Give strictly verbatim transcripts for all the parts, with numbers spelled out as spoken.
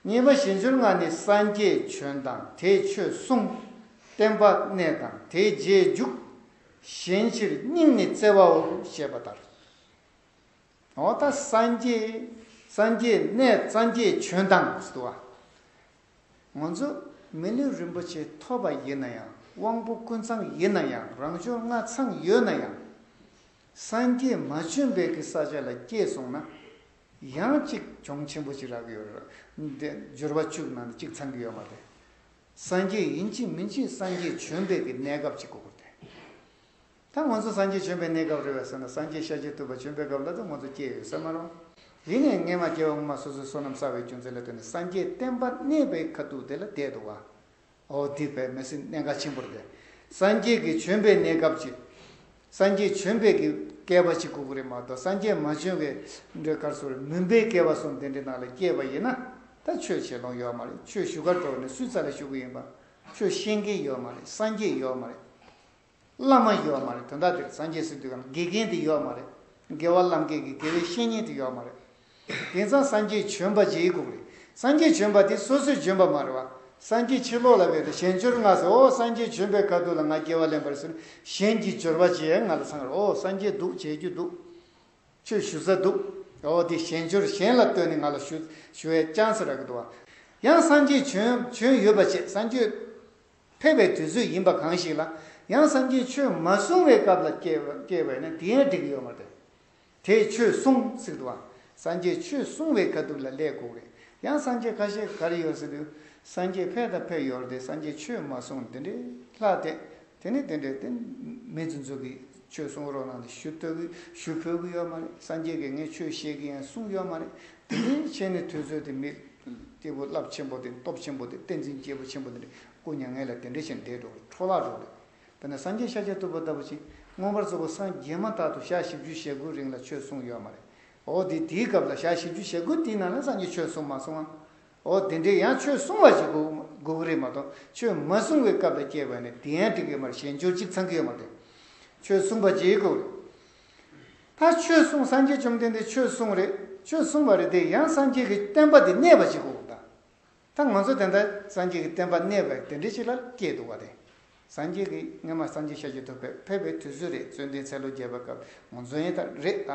གཉིས་པ་གཞན་འབྱོར་ལྔ་ནི། སངས་རྒྱས་བྱོན་དང་དེས་ཆོས་གསུངས། བསྟན་པ་གནས་དང་དེའི་རྗེས་འཇུག། གཞན་ཕྱིར་སྙིང་ནི་བརྩེ་བའོ། ཞེས་པ་ལྟར། འོ་ད་སངས་རྒྱས། སངས་རྒྱས་གནས། སངས་རྒྱས་བྱོན་དང་ཟེར་བ། ང་ཚོ་མི་ལུས་རིན་པོ་ཆེ་ཐོབ་པ་ཡིན་ན་ཡང་། དབང་པོ་ཀུན་ཚང་ཡིན་ན་ཡང་། རང་འབྱོར་ལྔ་ཚང་ཡོད་ན་ཡང་། སངས་རྒྱས་མ་བྱོན་པའི་གི་ས་ཆ་ལ་སྐྱེས་སོང་ན། ཡང་གཅིག་གྱོང་ཆེན་པོ་ཞིག་རག་གི་ཡོད་རེད། འདི་འབྱོར་བ་བཅུ་ནང་ནས་གཅིག་ཚང་གི་ཡོད་མ་རེད། སངས་རྒྱས་ཡིན་གཅིག་མིན་གཅིག་སངས་རྒྱས་བྱོན་པའི་གི་གནས་སྐབས་གཅིག་དགོས་དགོས་ཏེ། ད་ང་ཚོ་སངས་རྒྱས་བྱོན་པའི་གནས་སྐབས་རེད་པས་ཟེར་ན། སངས་རྒྱས་ཤཱཀྱ་ཐུབ་པ་བྱོན་པའི་སྐབས་ལ་ད་ང་ཚོ་སྐྱེས་ཡོད་ས་མ་རེད། ཡིན་ནའི་སྔས་མ་སྐྱེ་བ་སྔོན་མ་སོ་སོའི་བསོད་ནམས་བསགས་པའི་རྒྱུ་མཚན་ལ་བརྟེན་ནས་སངས་རྒྱས་བསྟན་པ་གནས་པའི་ཁ་ཐུག་དེ་ལ་བསྡད་འདུག་བ། འོ་འདི་བས་མི་སྲིད་གནད་འགག་ཆེན་པོ་རེད་དེ། སངས་རྒྱས་ཀྱིས་བྱོན་པའི་གནས་སྐབས་ཅིག་སངས་རྒྱས་བྱོན་པའི་གི་བསྐལ་པ་གཅིག་དགོས་ཀྱི་རེད་མ་གཏོགས། སངས་རྒྱས་མ་བྱོན་པའི་འདྲ་གར་སོ་རེད། མུན་པའི་བསྐལ་པ་གསུམ་དེ་འདྲའི་ནང་ལ་སྐྱེས་པ་ཡིན་ན། ད་ཆོས་བྱེད་ལོང་ཡོད་མ་རེད། ཆོས་ཞུ་གར་འགྲོ་ནས་སུའི་རྩ་ལ་ཞུ་གི་ཡིན་པ། ཆོས་ཤེས་མཁན་ཡོད་མ་རེད། སངས་རྒྱས་ཡོད་མ་རེད། བླ་མ་ཡོད་མ་རེད། དོན་དག་དེར་སངས་རྒྱས་ཟེར་དུས་གང་དགེ་རྒན་དེ་ཡོད་མ་རེད། དགེ་བ་བླ་མ་དགེ་གི་དགེ་བའི་བཤེས་གཉེན་དེ་ཡོད་མ་རེད། དེང་སང་སངས་རྒྱས་བྱོན་པ་ཅིག་དགོས་རེད། སངས་རྒྱས་བྱོན་པ་དེ་སོ་སོས་བྱོན་པ་མ་རེད་བ། སངས་རྒྱས་ཕྱི་ལོགས་ལ་བས་ཏེ་གཞན་འབྱོར་ལྔ་ཟེར། འོ་སངས་རྒྱས་བྱོན་པའི་ཁ་ཐུག་ལ་ང་སྐྱེ་བ་ལེན་པར་ཟེར་ནས་གཞན་གྱི་འབྱོར་པ་ཅིག་ང་ལ་ཚང་རེད། འོ་སངས་རྒྱས་འདུག་བྱེད་རྒྱུ་འདུག་ཆོས་ཞུ་ས་འདུག་འོ་དེ་གཞན་འབྱོར་གཞན་ལ་བཏོན་ནས་ང་ལ་ཞུ་ཞུ་བའི་ཅང་ས་རག་གི་འདུག་བ། ཡང་སངས་རྒྱས་བྱོན་བྱོན་ཡོད་པ་བྱས། སངས་རྒྱས་ཕེབས་པའི་དུས་ཚོད་ཡིན་པ་གང་ཞིག་ལ། ཡང་སངས་རྒྱས་ཆོས་མ་གསུང་བའི་སྐབས་ལ་སྐྱེས་པ་སྐྱེས་པ་ཡིན་ན་དེ་ཡང་འགྲིག་གི་ཡོད་མ་རེད། དེས་ཆོས་གསུངས་ཟེར་འདུག་བ། སངས་རྒྱས་ཆོས་གསུང་བའི་ཁ་ཐུག་ལ་སླེབས་དགོས་རེད། ཡང་སངས་རྒྱས་ཁ་ཤས་ག་རེ་ཡོད་ཟེར་དུས། སངས་རྒྱས་ཕེབས་དང་ཕེབས་ཡོད་རེད་དེ། སངས་རྒྱས་ཆོས་མ་གསུངས། དེ་འདྲའི་ལྷག་སྟེ། དེ་ནི་དེ་འདྲའི་དེ་མི་ཚོ་ཚོ་གིས་ཆོས་གསུང་རོགས་གནང་དེ་ཞུ་ཐུབ་ཀྱི་ཞུ་ཕོད་ཀྱི་ཡོད་མ་རེད། སངས་རྒྱས་ཀྱིས་ངས་ཆོས་བཤད་ཀྱི་ཡིན་གསུངས་ཡོད་མ་རེད། དེ་འདྲའི་བྱས་ནས་དུས་ཚོད་དེ་མི་སྐྱེས་བུ་རླབས་ཆེན་པོ་དེ་སྟོབས་ཆེན་པོ་དེ་བསྟན་འཛིན་སྐྱེས་བུ་ཆེན་པོ་དེ་འདྲ་སྐུ་མྱ་ངན་ལས་དེ་འདྲ་བྱས་ནས་འདས་འགྲོ་འཕྲོ་བརླག་འགྲོ་རེད། དཔེར་ན་སངས་རྒྱས་ཤཱཀྱ་ཐུབ་པ་ལྟ་བུ་ཅིག་མངོན་པར་རྫོགས་པར་སངས་རྒྱས་མ་ཐག་ཏུ་ཞག་བཞི་བཅུ་ཞེ་དགུ་རིང་ལ་ཆོས་གསུངས་ཡོད་མ་རེད། འོ་དེ་དེའི་སྐབས་ལ་ཞག་བཞི་བཅུ་ཞེ་དགུ་དེའི་ནང་ལ་སངས་རྒྱས་ཆོས་གསུངས་མ་གསུངས་ཨང་། འོ་དེ་འདྲའི་ཡང་ཆོས་གསུངས་པ་ཞིག་དགོས་དགོས་ཀྱི་རེད་མ་གཏོགས། ཆོས་མ་གསུངས་པའི་སྐབས་ལ་སྐྱེས་པ་ནི་དེ་ཡང་འགྲིག་གི་མ་རེད། གཞན་འབྱོར་གཅིག་ཚང་གི་ཡོད་མ་རེད། ཆོས་གསུངས་པ་ཅིག་དགོས་རེད། ད་ཆོས་གསུངས། སངས་རྒྱས་བཅོམ་ལྡན་འདས་ཆོས་གསུངས་རེད། ཆོས་གསུངས་པ་རེད་དེ། ཡང་སངས་རྒྱས་ཀྱི་བསྟན་པ་དེ་གནས་པ་ཅིག་དགོས་ད། ད་ང་ཚོ་དེ་འདྲ་སངས་རྒྱས་ཀྱི་བསྟན་པ་གནས་པ་དེ་འདྲ་ཞིག་ལ་སྐྱེས་འདུག་བ་དེ། སངས་རྒྱས་ཀྱི་སྔོན་མ་སངས་རྒྱས་ཤཱཀྱ་ཐུབ་པའི་ཕེབས་པའི་དུས་ཚོད་རེད། རྩོད་ལྡན་ཚེ་ལོ་བརྒྱད་པའི་སྐབས་ང་ཚོ་ཡིན་ད་རེད་ད།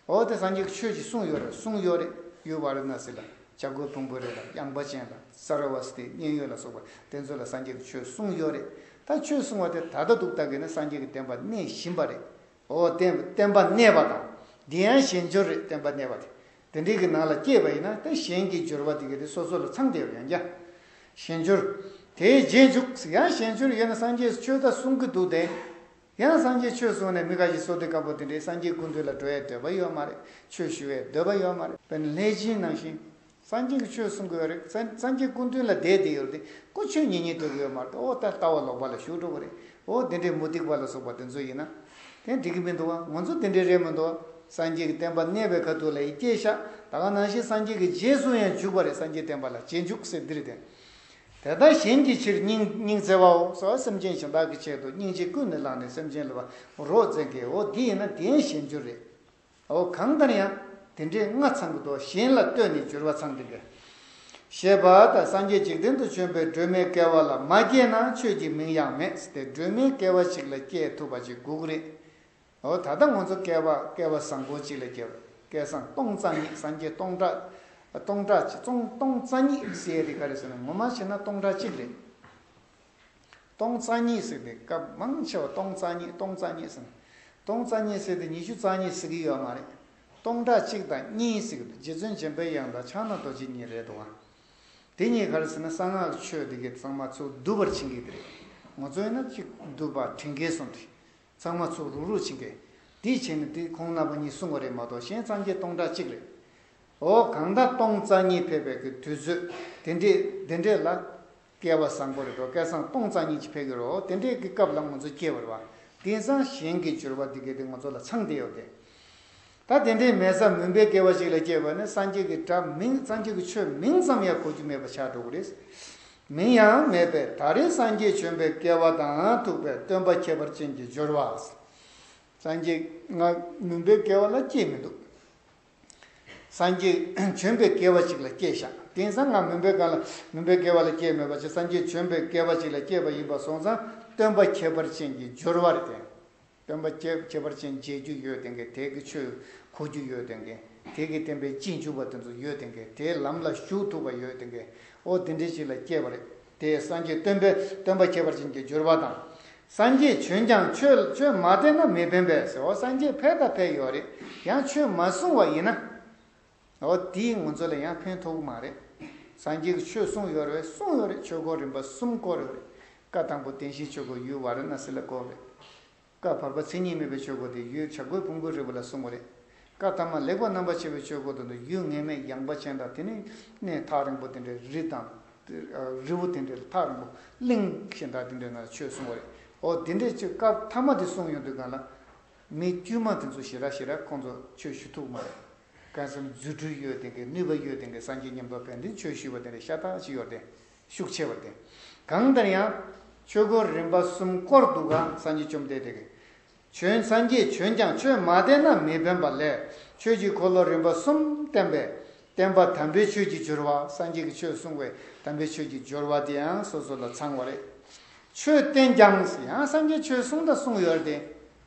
འོ་དེ་སངས་རྒྱས་ཀྱི་ཆོས་ཅིག་གསུངས་ཡོད་རེད། གསུངས་ཡོད་རེད། ཡུལ་ཝཱ་ར་ཎ་སི་ལ་བྱ་རྒོད་ཕུང་པོའི་རི་ལ་ཡངས་པ་ཅན་ལ་ས་ར་བ་སྟི་མཉན་ཡོད་ལ་སོགས་པ་དེ་ཚོ་ལ་སངས་རྒྱས་ཀྱི་ཆོས་གསུངས་ཡོད་རེད། ད་ཆོས་གསུངས་པ་དེ་ད་ལྟ་འདུག་ད་གི་ན་སངས་རྒྱས་ཀྱི་བསྟན་པ་གནས་བཞིན་པ་རེད། འོ་བསྟན་བསྟན་པ་གནས་པ་དང་། འདི་ཡང་གཞན་འབྱོར་རེད། བསྟན་པ་གནས་པ་དེ། དེ་འདྲའི་གི་ནང་ལ་སྐྱེས་པ་ཡིན་ན་ད་གཞན་གྱི་འབྱོར་བ་དེ་ག་དེ་སོ་སོ་ལ་ཚང་བསྡད་པ་ཡང་བསྐྱར། གཞན་འབྱོར། དེའི་རྗེས་འཇུག་ཡང་གཞན་འབྱོར་ཡོད་ན་སངས་རྒྱས་ཆོས་ད་གསུང་གི་འདུག་སྟེ། ཡང་སངས་རྒྱས་ཆོས་གསུངས་ནས་མི་ཁ་ཤས་བསོད་བདེ་དཀར་པོ་དེ་འདྲའི་སངས་རྒྱས་སྐུ་མདུན་ལ་འགྲོ་ཡའི་འདོད་པ་ཡོད་མ་རེད། ཆོས་ཞུ་བའི་འདོད་པ་ཡོད་མ་རེད། དཔེར་ན་ལྷས་བྱིན་ནང་བཞིན། སངས་རྒྱས་ཀྱི་ཆོས་གསུང་གི་ཡོད་རེད། སངས་སངས་རྒྱས་སྐུ་མདུན་ལ་བསྡད་བསྡད་ཡོད་རེད་དེ། ཁོ་ཆོས་ཉན་སྙིང་འདོད་ཀྱི་ཡོད་མ་རེད། འོ་ད་ལྟ་བ་ལོག་པ་ལ་ཞུགས་འགྲོ་གི་རེད། འོ་དེ་འདྲའི་མུ་སྟེགས་པ་ལ་སོགས་པ་དེ་ཚོ་ཡིན་ན། དེ་འགྲིག་གི་མི་འདུག་བ། ང་ཚོ་དེ་འདྲའི་རེད་མི་འདུག་བ། སངས་རྒྱས་ཀྱི་བསྟན་པ་གནས་པའི་ཁ་ཐུག་ལ་ཡི་སྐྱེས་ཤག་ད་ག་ནང་བཞིན་སངས་རྒྱས་ཀྱི་རྗེས་སུ་ཡང་འཇུག་པ་རེད། སངས་རྒྱས་བསྟན་པ་ལ་རྗེས་འཇུག་ཟེར་འདི་རེད་དེ། དེ་ལྟར་གཞན་གྱི་ཕྱིར་སྙིང་སྙིང་བརྩེ་བའོ། སོ་སེམས་ཅན་གཞན་དག་གི་ཆེད་དུ་སྙིང་རྗེ་ཀུན་ནས་བསླངས་ནས་སེམས་ཅན་ལ་རོགས་མཛད་མཁན། འོ་འདི་ཡིན་ན་དེ་ཡང་གཞན་འབྱོར་རེད། འོ་གང་ལྟར་ཡང་དེ་འདྲའི་ལྔ་ཚང་གི་འདུག་གཞན་ལ་ལྟོས་ནས་འབྱོར་བ་ཚང་གི་འདུག་ཞེས་པ་ལྟར་སངས་རྒྱས་འཇིག་རྟེན་དུ་བྱོན་པའི་སྒྲོན་མེའི་བསྐལ་པ་ལ་མ་སྐྱེས་ན་ཆོས་ཀྱི་མིང་ཡང་མེད་ཟེར་ཏེ། སྒྲོན་མེའི་བསྐལ་པ་ཞིག་ལ་སྐྱེས་ཐུབ་པ་ཅིག་དགོས་ཀྱི་རེད། འོ་ད་ལྟ་ང་ཚོ་བསྐལ་པ་བསྐལ་པ་བཟང་པོ་ཅིག་ལ་སྐྱེས་པ། བསྐལ་བཟང་སྟོང་རྩ་གཉིས། སངས་རྒྱས་སྟོང་ཕྲག་སྟོང་ཕྲག་གཅིག་སྟོང་སྟོང་རྩ་གཉིས་ཟེར་ཡས་དེ་ག་རེ་ཟེར་ན་ངོ་མ་བྱས་ན་སྟོང་ཕྲག་གཅིག་རེད། སྟོང་རྩ་གཉིས་ཟེར་ཏེ་སྐབས་མང་ཆེ་བ་སྟོང་རྩ་གཉིས་སྟོང་རྩ་གཉིས་ཟེར་ན། སྟོང་རྩ་གཉིས་ཟེར་ཏེ་ཉི་ཤུ་རྩ་གཉིས་ཟེར་གྱི་ཡོད་མ་རེད། སྟོང་ཕྲག་གཅིག་དང་གཉིས་ཟེར་གྱི་འདུག་རྗེ་བཙུན་འཇམ་པའི་དབྱངས་དང་ཕྱག་ན་རྡོ་རྗེ་གཉིས་རེད་འདུག་ག་དེ་གཉིས་ག་རེ་ཟེར་ན་གསང་སྔགས་ཆོས་དེ་གའི་ཚང་མ་ཚུར་བསྡུ་བར་ཕྱིན་གྱི་དེ་རེད། ང་ཚོ་ཡིན་ན་གཅིག་བསྡུ་བ་དྲན་གྱི་སོང་དེ། ཚང་མ་ཚུར་རུག་རུག་ཕྱིན་གྱི། དེ་བྱས་ནས་དེ་ཁོང་རྣམ་པ་གཉིས་གསུང་བ་རེད་མ་གཏོགས་གཞན་སངས་རྒྱས་སྟོང་ཕྲག་གཅིག་རེད། འོ་གང་ལྟར་སྟོང་རྩ་གཉིས་ཕེབས་པའི་གི་དུས་ཚོད་དེ་འདྲས་དེ་འདྲས་ལ་བསྐལ་པ་བཟང་པོ་རེད་འགྲོ། བསྐལ་བཟང་སྟོང་རྩ་གཉིས་ཀྱི་ཕེབས་ཀྱི་རེད། དེ་འདྲས་ཀྱི་སྐབས་ལ་ང་ཚོ་སྐྱེས་པ་རེད་བ། དེང་སང་གཞན་གྱི་འབྱོར་བ་འདི་གས་དེ་ང་ཚོ་ལ་ཚང་བསྡད་ཡོད་དེ། ད་དེ་འདྲའི་མེད་ས་མུན་པའི་བསྐལ་པ་ཞིག་ལ་སྐྱེས་པ་ནི་སངས་རྒྱས་ཀྱི་སྒྲ་མིང་སངས་རྒྱས་ཀྱི་ཆོས་མིང་ཙམ་ཡང་གོ་རྒྱུ་མེད་པ་ཆགས་འགྲོ་གི་རེད། མིང་ཡང་མེད་པས་ད་རེས་སངས་རྒྱས་བྱོན་པའི་བསྐལ་པ་དང་ཐུག་པའི་སྟོན་པ་ཁྱད་པར་ཅན་གྱི་འབྱོར་བ། སངས་རྒྱས་ང་མུན་པའི་བསྐལ་པ་ལ་སྐྱེས་མི་འདུག་སངས་རྒྱས་བྱོན་པའི་བསྐལ་པ་ཞིག་ལ་སྐྱེས་ཤག་དེང་སང་ང་མུན་པའི་སྒང་ལ་མུན་པའི་བསྐལ་པ་ལ་སྐྱེས་མེད་པ་ཅིག་སངས་རྒྱས་བྱོན་པའི་བསྐལ་པ་ཅིག་ལ་སྐྱེས་པ་ཡིན་པ་སོང་ཙང་སྟོན་པ་ཁྱད་པར་ཅན་གྱི་སྦྱོར་བ་རེད་དེ། སྟོན་པ་ཁྱད་ཁྱད་པར་ཅན་མཇལ་རྒྱུ་ཡོད་དེ་གས། དེ་གི་ཆོས་གོ་རྒྱུ་ཡོད་དེ་གས། དེ་གི་བསྟན་པའི་རྗེས་འཇུག་པ་དེ་ཚོ་ཡོད་དེ་གས། དེའི་ལམ་ལ་ཞུགས་ཐུབ་པ་ཡོད་དེ་གས། ཨོ་དེ་འདྲའི་ཅིག་ལ་སྐྱེས་པ་རེད། དེ་སངས་རྒྱས་སྟོན་པའི་སྟོན་པ་ཁྱད་པར་ཅན་གྱི་སྦྱོར་བ་དང་། སངས་རྒྱས་བྱོན་ཀྱང་ཆོས་ཆོས་མ་བསྟན་ན་མི་ཕན་པས་ཟེར། ཨོ་སངས་རྒྱས་ཕེབས་དང་ཕེབས་ཡོད་རེད། ཡང་ཆོས་མ་གསུངས་པ་ཡིན་ན། འོ་དེས་ང་ཚོ་ལ་ཡང་ཕན་ཐོགས་ཀྱི་མ་རེད། སངས་རྒྱས་ཀྱིས་ཆོས་གསུངས་ཡོད་རེད། གསུངས་ཡོད་རེད། ཆོས་འཁོར་རིམ་པ་གསུམ་བསྐོར་ཡོད་རེད། བཀའ་དང་པོ་བདེན་བཞིའི་ཆོས་འཁོར་ཡུལ་ཝཱ་ར་ཎ་སི་ལ་བསྐོར་རེད། བཀའ་བར་པ་མཚན་ཉིད་མེད་པའི་ཆོས་འཁོར་དེ་ཡུལ་བྱ་རྒོད་ཕུང་པོའི་རི་བོ་ལ་གསུངས་པ་རེད། བཀའ་ཐ་མ་ལེགས་པར་རྣམ་པར་ཕྱེ་བའི་ཆོས་འཁོར་དེ་ཚོ་ཡུལ་ངེས་མེད་ཡངས་པ་ཅན་དང་། དེ་ནས་གནས་ཐག་རིང་པོ་དེ་འདྲའི་རི་དང་། རི་བོ་དེ་འདྲའི་ཐག་རིང་པོ་གླིང་གཞན་དག་དེ་འདྲའི་ནང་ཆོས་གསུངས་པ་རེད། འོ་དེ་འདྲའི་ཆོས་བཀའ་ཐ་མ་དེ་གསུངས་ཡོང་དུས་སྒང་ལ། མི་དཀྱུས་མ་དེ་ཚོ་ཞེ་དྲག་ཞེ་དྲག་ཁོང་ཚོ་ཆོས་ཞུ་ཐུབ་མ་རེད། གང་ཟེར་ན་རྫུ་འཕྲུལ་ཡོད་དེ་གའི་ནུས་པ་ཡོད་དེ་གའི་སངས་རྒྱས་མཉམ་དུ་ཕན་བདེ་ཆོས་ཞུས་པ་དེ་འདྲ་ཤ་སྟག་ཅིག་ཡོད་དེ། ཤུགས་ཆེ་བ་དེ། གང་ལྟར་ཡང་ཆོས་འཁོར་རིམ་པ་གསུམ་བསྐོར་འདུག་ག་སངས་རྒྱས་བཅོམ་ལྡན་འདས་ཀྱིས། བྱོན་སངས་རྒྱས་བྱོན་ཀྱང་ཆོས་མ་བསྟན་ན་མི་ཕན་པ་ལས། ཆོས་ཀྱི་འཁོར་ལོ་རིམ་པ་གསུམ་བསྟན་པས། བསྟན་པ་དམ་པའི་ཆོས་ཀྱི་སྦྱོར་བ། སངས་རྒྱས་ཀྱིས་ཆོས་གསུངས་པའི་དམ་པའི་ཆོས་ཀྱི་སྦྱོར་བ་དེ་ཡང་སོ་སོ་ལ་ཚང་བ་རེད། ཆོས་བསྟན་ཀྱང་ཡང་སངས་རྒྱས་ཆོས་གསུངས་དང་གསུངས་ཡོད་རེད་དེ།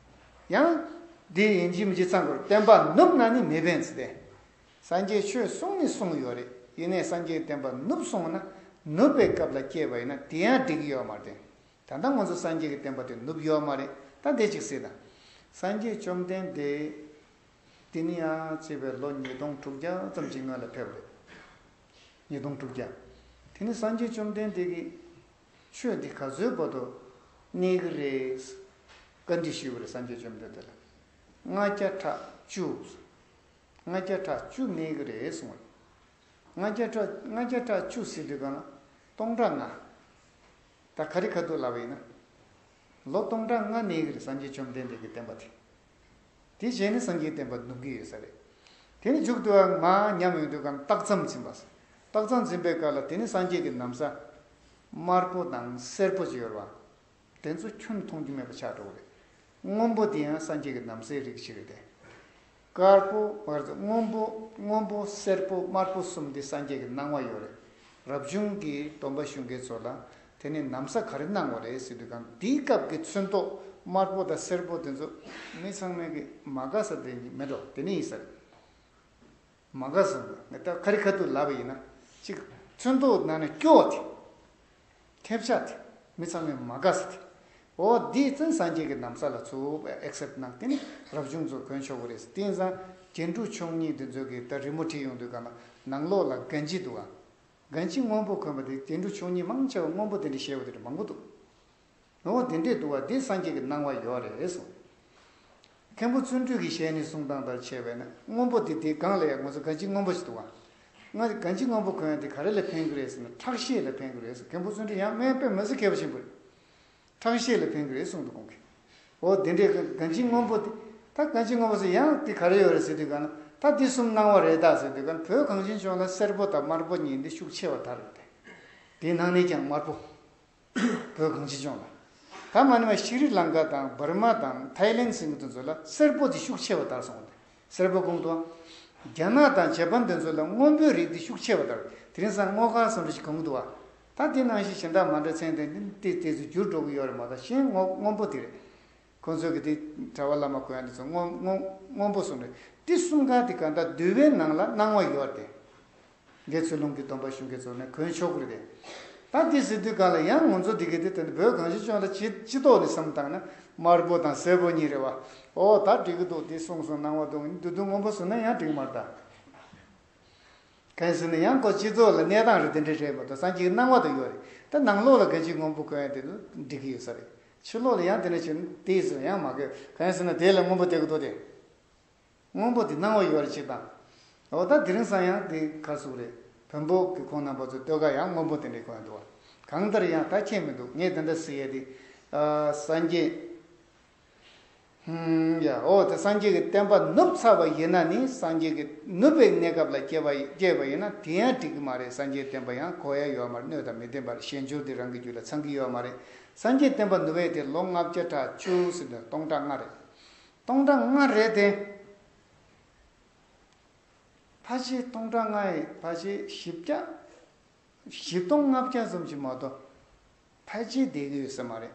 ཡང་། འདི་ཡིན་གཅིག་མིན་གཅིག་ཚང་དགོས་རེད། བསྟན་པ་ནུབ་ན་ནི་མི་ཕན་ཟེར་ཏེ། སངས་རྒྱས་ཆོས་གསུངས་ནི་གསུངས་ཡོད་རེད། ཡིན་ནའི་སངས་རྒྱས་བསྟན་པ་ནུབ་སོང་ན། ནུབ་པའི་སྐབས་ལ་སྐྱེས་པ་ཡིན་ན་དེ་ཡང་འགྲིག་གི་ཡོད་མ་རེད། ད་ལྟ་ང་ཚོ་སངས་རྒྱས་ཀྱི་བསྟན་པ་དེ་ནུབ་ཡོད་མ་རེད། ད་དེ་གཅིག་གཟིགས་དང་། སངས་རྒྱས་བཅོམ་ལྡན་འདས། དེ་ནི་ཡང་བྱས་པའི་ལོ་ཉིས་སྟོང་དྲུག་བརྒྱ་ཙམ་གྱི་སྔོན་ལ་ཕེབས་རེད། ཉིས་སྟོང་དྲུག་བརྒྱ། དེ་ནི་སངས་རྒྱས་བཅོམ་ལྡན་འདས་ཀྱིས། ཆོས་འདི་ག་ཚོད་བར་དུ་གནས་ཀྱི་རེད། བཀའ་འདྲི་ཞུས་པ་རེད་སངས་རྒྱས་བཅོམ་ལྡན་འདས་ལ། ལྔ་བརྒྱ་ཕྲག་བཅུ། ལྔ་བརྒྱ་ཕྲག་བཅུ་གནས་ཀྱི་རེད་གསུངས་པ་རེད། ལྔ་བརྒྱ་ཕྲག་ལྔ་བརྒྱ་ཕྲག་བཅུ་ཟེར་དུས་སྒང་ལ་སྟོང་ཕྲག་ལྔ། ད་ག་རེ་ཁ་ཐུག་ལབ་པ་ཡིན་ན། ལོ་སྟོང་ཕྲག་ལྔ་གནས་ཀྱི་རེད་སངས་རྒྱས་བཅོམ་ལྡན་འདས་ཀྱི་བསྟན་པ་དེ། དེ་རྗེས་ནི་སངས་རྒྱས་བསྟན་པ་ནུབ་ཀྱི་ཡོད་ས་རེད། དེ་ནི་མཇུག་ཏུ་མར་ཉམས་ཡོང་དུས་སྒང་སྟག་མཚམས་འཛིན་པ། སྟག་མཚམས་འཛིན་པའི་སྐབས་ལ་དེ་ནི་སངས་རྒྱས་ཀྱི་ན་བཟའ། དམར་པོ་དང་སེར་པོ་ཅིག་ཡོད་རེད་བ། དེ་ཚོ་ཁྱོན་མཐོང་རྒྱུ་མེད་པ་ཆགས་འགྲོ་གི་རེད། སྔོན་པོ་དེ་ཡང་སངས་རྒྱས་ཀྱི་ན་བཟའི་རིགས་ཤིག་རེད་དེ། དཀར་པོ་བར་དུ་སྔོན་པོ་སྔོན་པོ་སེར་པོ་དམར་པོ་གསུམ་དེ་སངས་རྒྱས་ཀྱི་གནང་བ་ཡོད་རེད། རབ་བྱུང་གི་སྟོན་པ་གཞོན་སྐྱེས་ཚོ་ལ་དེ་ནི་ན་བཟའ་ག་རེ་གནང་བ་རེད་ཟེར་དུས་སྒང་དེའི་སྐབས་ཀྱི་ཚོན་མདོག་དམར་པོ་དང་སེར་པོ་དེ་ཚོ་མི་ཚང་མས་ཀྱི་མ་དགའ་ས་དེ་མེད་འགྲོ། དེ་ནི་ཡིན་ས་རེད། མ་དགའ་ས་ངས་ད་ཁ་རི་ཁ་ཐུག་ལབ་པ་ཡིན་ན་གཅིག་ཚོན་མདོག་ནང་ནས་སྐྱོ་བ་དེ། ཐེབས་ཆག་དེ་མི་ཚང་མས་མ་དགའ་ས་དེ། འོ་འདི་ཙམ་སངས་རྒྱས་ཀྱི་ན་བཟའ་ལ་ཚུར་ཨེག་སེབ་གནང་དེ་ནི་རབ་བྱུང་ཚོ་གོན་ཆོག་གི་རེད། དེང་སང་རྒྱན་དྲུག་མཆོག་གཉིས་འདི་ཚོ་གི་ད་རི་མོ་བྲིས་ཡོང་དུས་སྒང་ལ་ནང་ལོགས་ལ་གན་རྒྱ་འདུག་ག་གན་རྒྱ་སྔོན་པོ་གོན་པ་དེ་རྒྱན་དྲུག་མཆོག་གཉིས་མང་ཆེ་བ་སྔོན་པོ་དེ་འདྲ་བཞེས་པ་དེ་འདྲ་མང་པོ་འདུག་འོ་དེ་འདྲས་འདུག་བ། འདི་སངས་རྒྱས་ཀྱི་གནང་བ་ཡོད་རེད་གསུངས། མཁན་པོ་བརྩོན་འགྲུས་ཀྱི་ཞལ་ནས་གསུང་སྟངས་ལྟར་བྱས་པས་ན་སྔོན་པོ་འདི་དེའི་སྒང་ལ་ཡང་ང་ཚོ་གན་རྒྱ་སྔོན་པོ་ཞིག་འདུག་བ། ང་གན་རྒྱ་སྔོན་པོ་གོན་ཡ་འདི་ག་རེ་ལ་ཕན་གི་རེད་ཟེར་ན་ཁྲག་ཤེད་ལ་ཕན་གི་རེད་ཟེར། མཁན་པོ་བརྩོན་འགྲུས་ཡང་སྨན་དཔེ་མི་སྲིད་མཁས་པ་ཆེན་པོ་རེད། ཁྲག་ཤེད་ལ་ཕན་གི་རེད་གསུངས་འདུག་ཁོང་གིས། འོ་དེ་འདྲས་གན་རྒྱ་སྔོན་པོ་འདི། ད་གན་རྒྱ་སྔོན་པོ་ཟེར་ཡང་འདི་ག་རེ་ཡོད་རེད་ཟེར་དུས་སྒང་ན་ད་འདི་གསུམ་གནང་བ་རེད་ད་ཟེར་དུས་སྒང་ན་བོད་གངས་ཅན་ལྗོངས་ལ་སེར་པོ་དང་དམར་པོ་གཉིས་འདི་ཤུགས་ཆེ་བ་དར་རེད་དེ། དེའི་ནང་ནས་ཀྱང་དམར་པོ། བོད་གངས་ཅན་ལྗོངས་ལ། ད་མ་ནི་མ་ཤི་རི་ལང་ཀ་དང་འབར་མ་དང་ཐའི་ལེན་ཟེར་མཁན་དེ་ཚོ་ལ་སེར་པོ་དེ་ཤུགས་ཆེ་བ་དར་སོང་སྟེ། སེར་པོ་གོན་འདུག་བ། རྒྱ་ནག་དང་ཇ་པན་དེ་ཚོ་ལ་སྔོན་པོའི་རིགས་དེ་ཤུགས་ཆེ་བ་དར། དེ་རིང་སང་སྔོ་དཀར་བཟོ་འདྲ་ཞིག་གོན་གྱི་འདུག་བ། ད་དེ་ནང་བཞིན་གཞན་དག་མ་འདྲ་མཚན་ལྡན་དེ་དེ་ཚོ་འགྱུར་འགྲོ་གི་ཡོད་རེད་མ་གཏོགས་གཞན་སྔོ་སྔོན་པོ་དེ་རེད། ཁོང་ཚོ་གི་དེ་གྲྭ་པ་བླ་མ་གོན་ཡ་དེ་ཚོ་སྔོན་སྔོན་སྔོན་པོ་བཟོ་འདྲ། དེ་གསུམ་ཀ་དེ་ག་ད་འདུལ་བའི་ནང་ལ་གནང་བ་ཡོད་རེད་དེ། འགལ་ཚུལ་སློང་གི་སྡོམ་པ་གཞུང་གི་ཚོགས་ནས་གོན་ཆོག་གི་རེད་དེ། ད་འདི་ཟེར་དུས་གང་ལ་ཡང་ང་ཚོ་འདི་གི་དེ་དེ་འདི་བོད་གངས་ཅན་ལྗོངས་ལ་སྤྱི་སྤྱི་ཐོག་ནས་བསམ་བཏང་ན་དམར་པོ་དང་སེར་པོ་གཉིས་རེད་བ། ཨོ་ད་འགྲིག་གི་འདུག་འདི་གསུངས་སོང་གནང་བ་འདུག་འདི་འདུག་སྔོན་པོ་བཟོས་ན་ཡང་འགྲིག་མ་རེད་ད། གང་ཟེར་ན་ཡང་ཁོ་སྤྱི་ཚོགས་ལ་གནས་སྟངས་རེ་དེ་འདྲ་རེད་མ་གཏོགས་སངས་རྒྱས་ཀྱི་གནང་བ་དང་ཡོད་རེད། ད་ནང་ལོགས་ལ་ག་ཅིག་སྔོན་པོ་གོན་ཡ་དེ་ཚོ་འགྲིག་གི་ཡོད་ས་རེད། ཕྱི་ལོགས་ལ་ཡང་དེ་འདྲ་བྱས་ན་དེ་ཟེར་ཡང་མ་གོ། གང་ཟེར་ན་དེ་ལ་སྔོན་པོ་དེ་གི་འདུག་སྟེ། སྔོན་པོ་དེ་གནང་བ་ཡོད་རེད་ཅིག་དང་། འོ་ད་དེ་རིང་སང་ཡང་དེ་ག་རེ་ཟེར་དགོས་རེད། བོན་པོ་གི་ཁོང་རྣམ་པ་ཚོ་སྟོད་ཀ་ཡང་སྔོན་པོ་དེ་འདྲས་གོན་འདུག་བ། གང་ལྟར་ཡང་ད་ཁྱད་མི་འདུག་ངས་དེ་འདྲ་ཟེར་ཡས་དེ། ཨ་སངས་རྒྱས། ཧུམ་ཡ་འོ་དེ་སངས་རྒྱས་ཀྱི་བསྟན་པ་ནུབ་ཚར་བ་ཡིན་ན་ནི་སངས་རྒྱས་ཀྱི་ནུབ་པའི་གནས་སྐབས་ལ་སྐྱེས་པ་སྐྱེས་པ་ཡིན་ན་དེ་ཡང་འགྲིག་གི་མ་རེད། སངས་རྒྱས་བསྟན་པ་ཡང་གོ་ཡ་ཡོད་མ་རེད། སྣོད་དང་མི་ལྡན་པར་ཞལ་སྦྱོར་དེ་རང་གི་རྒྱུད་ལ་ཚང་གི་ཡོད་མ་རེད། སངས་རྒྱས་བསྟན་པ་ནུབ་པའི་དེ་ལོ་ལྔ་བརྒྱ་ཕྲག་བཅུ་ཟེར་དུས་སྟོང་ཕྲག་ལྔ་རེད། སྟོང་ཕྲག་ལྔ་རེད་དེ། ཕལ་ཆེར་སྟོང་ཕྲག་ལྔ་ཡི་ཕལ་ཆེར་བཞི་བརྒྱ། བཞི་སྟོང་ལྔ་བརྒྱ་ཙམ་ཞིག་མ་གཏོགས་ཕལ་ཆེར་བསྡད་ཀྱི་ཡོད་ས་མ་རེད།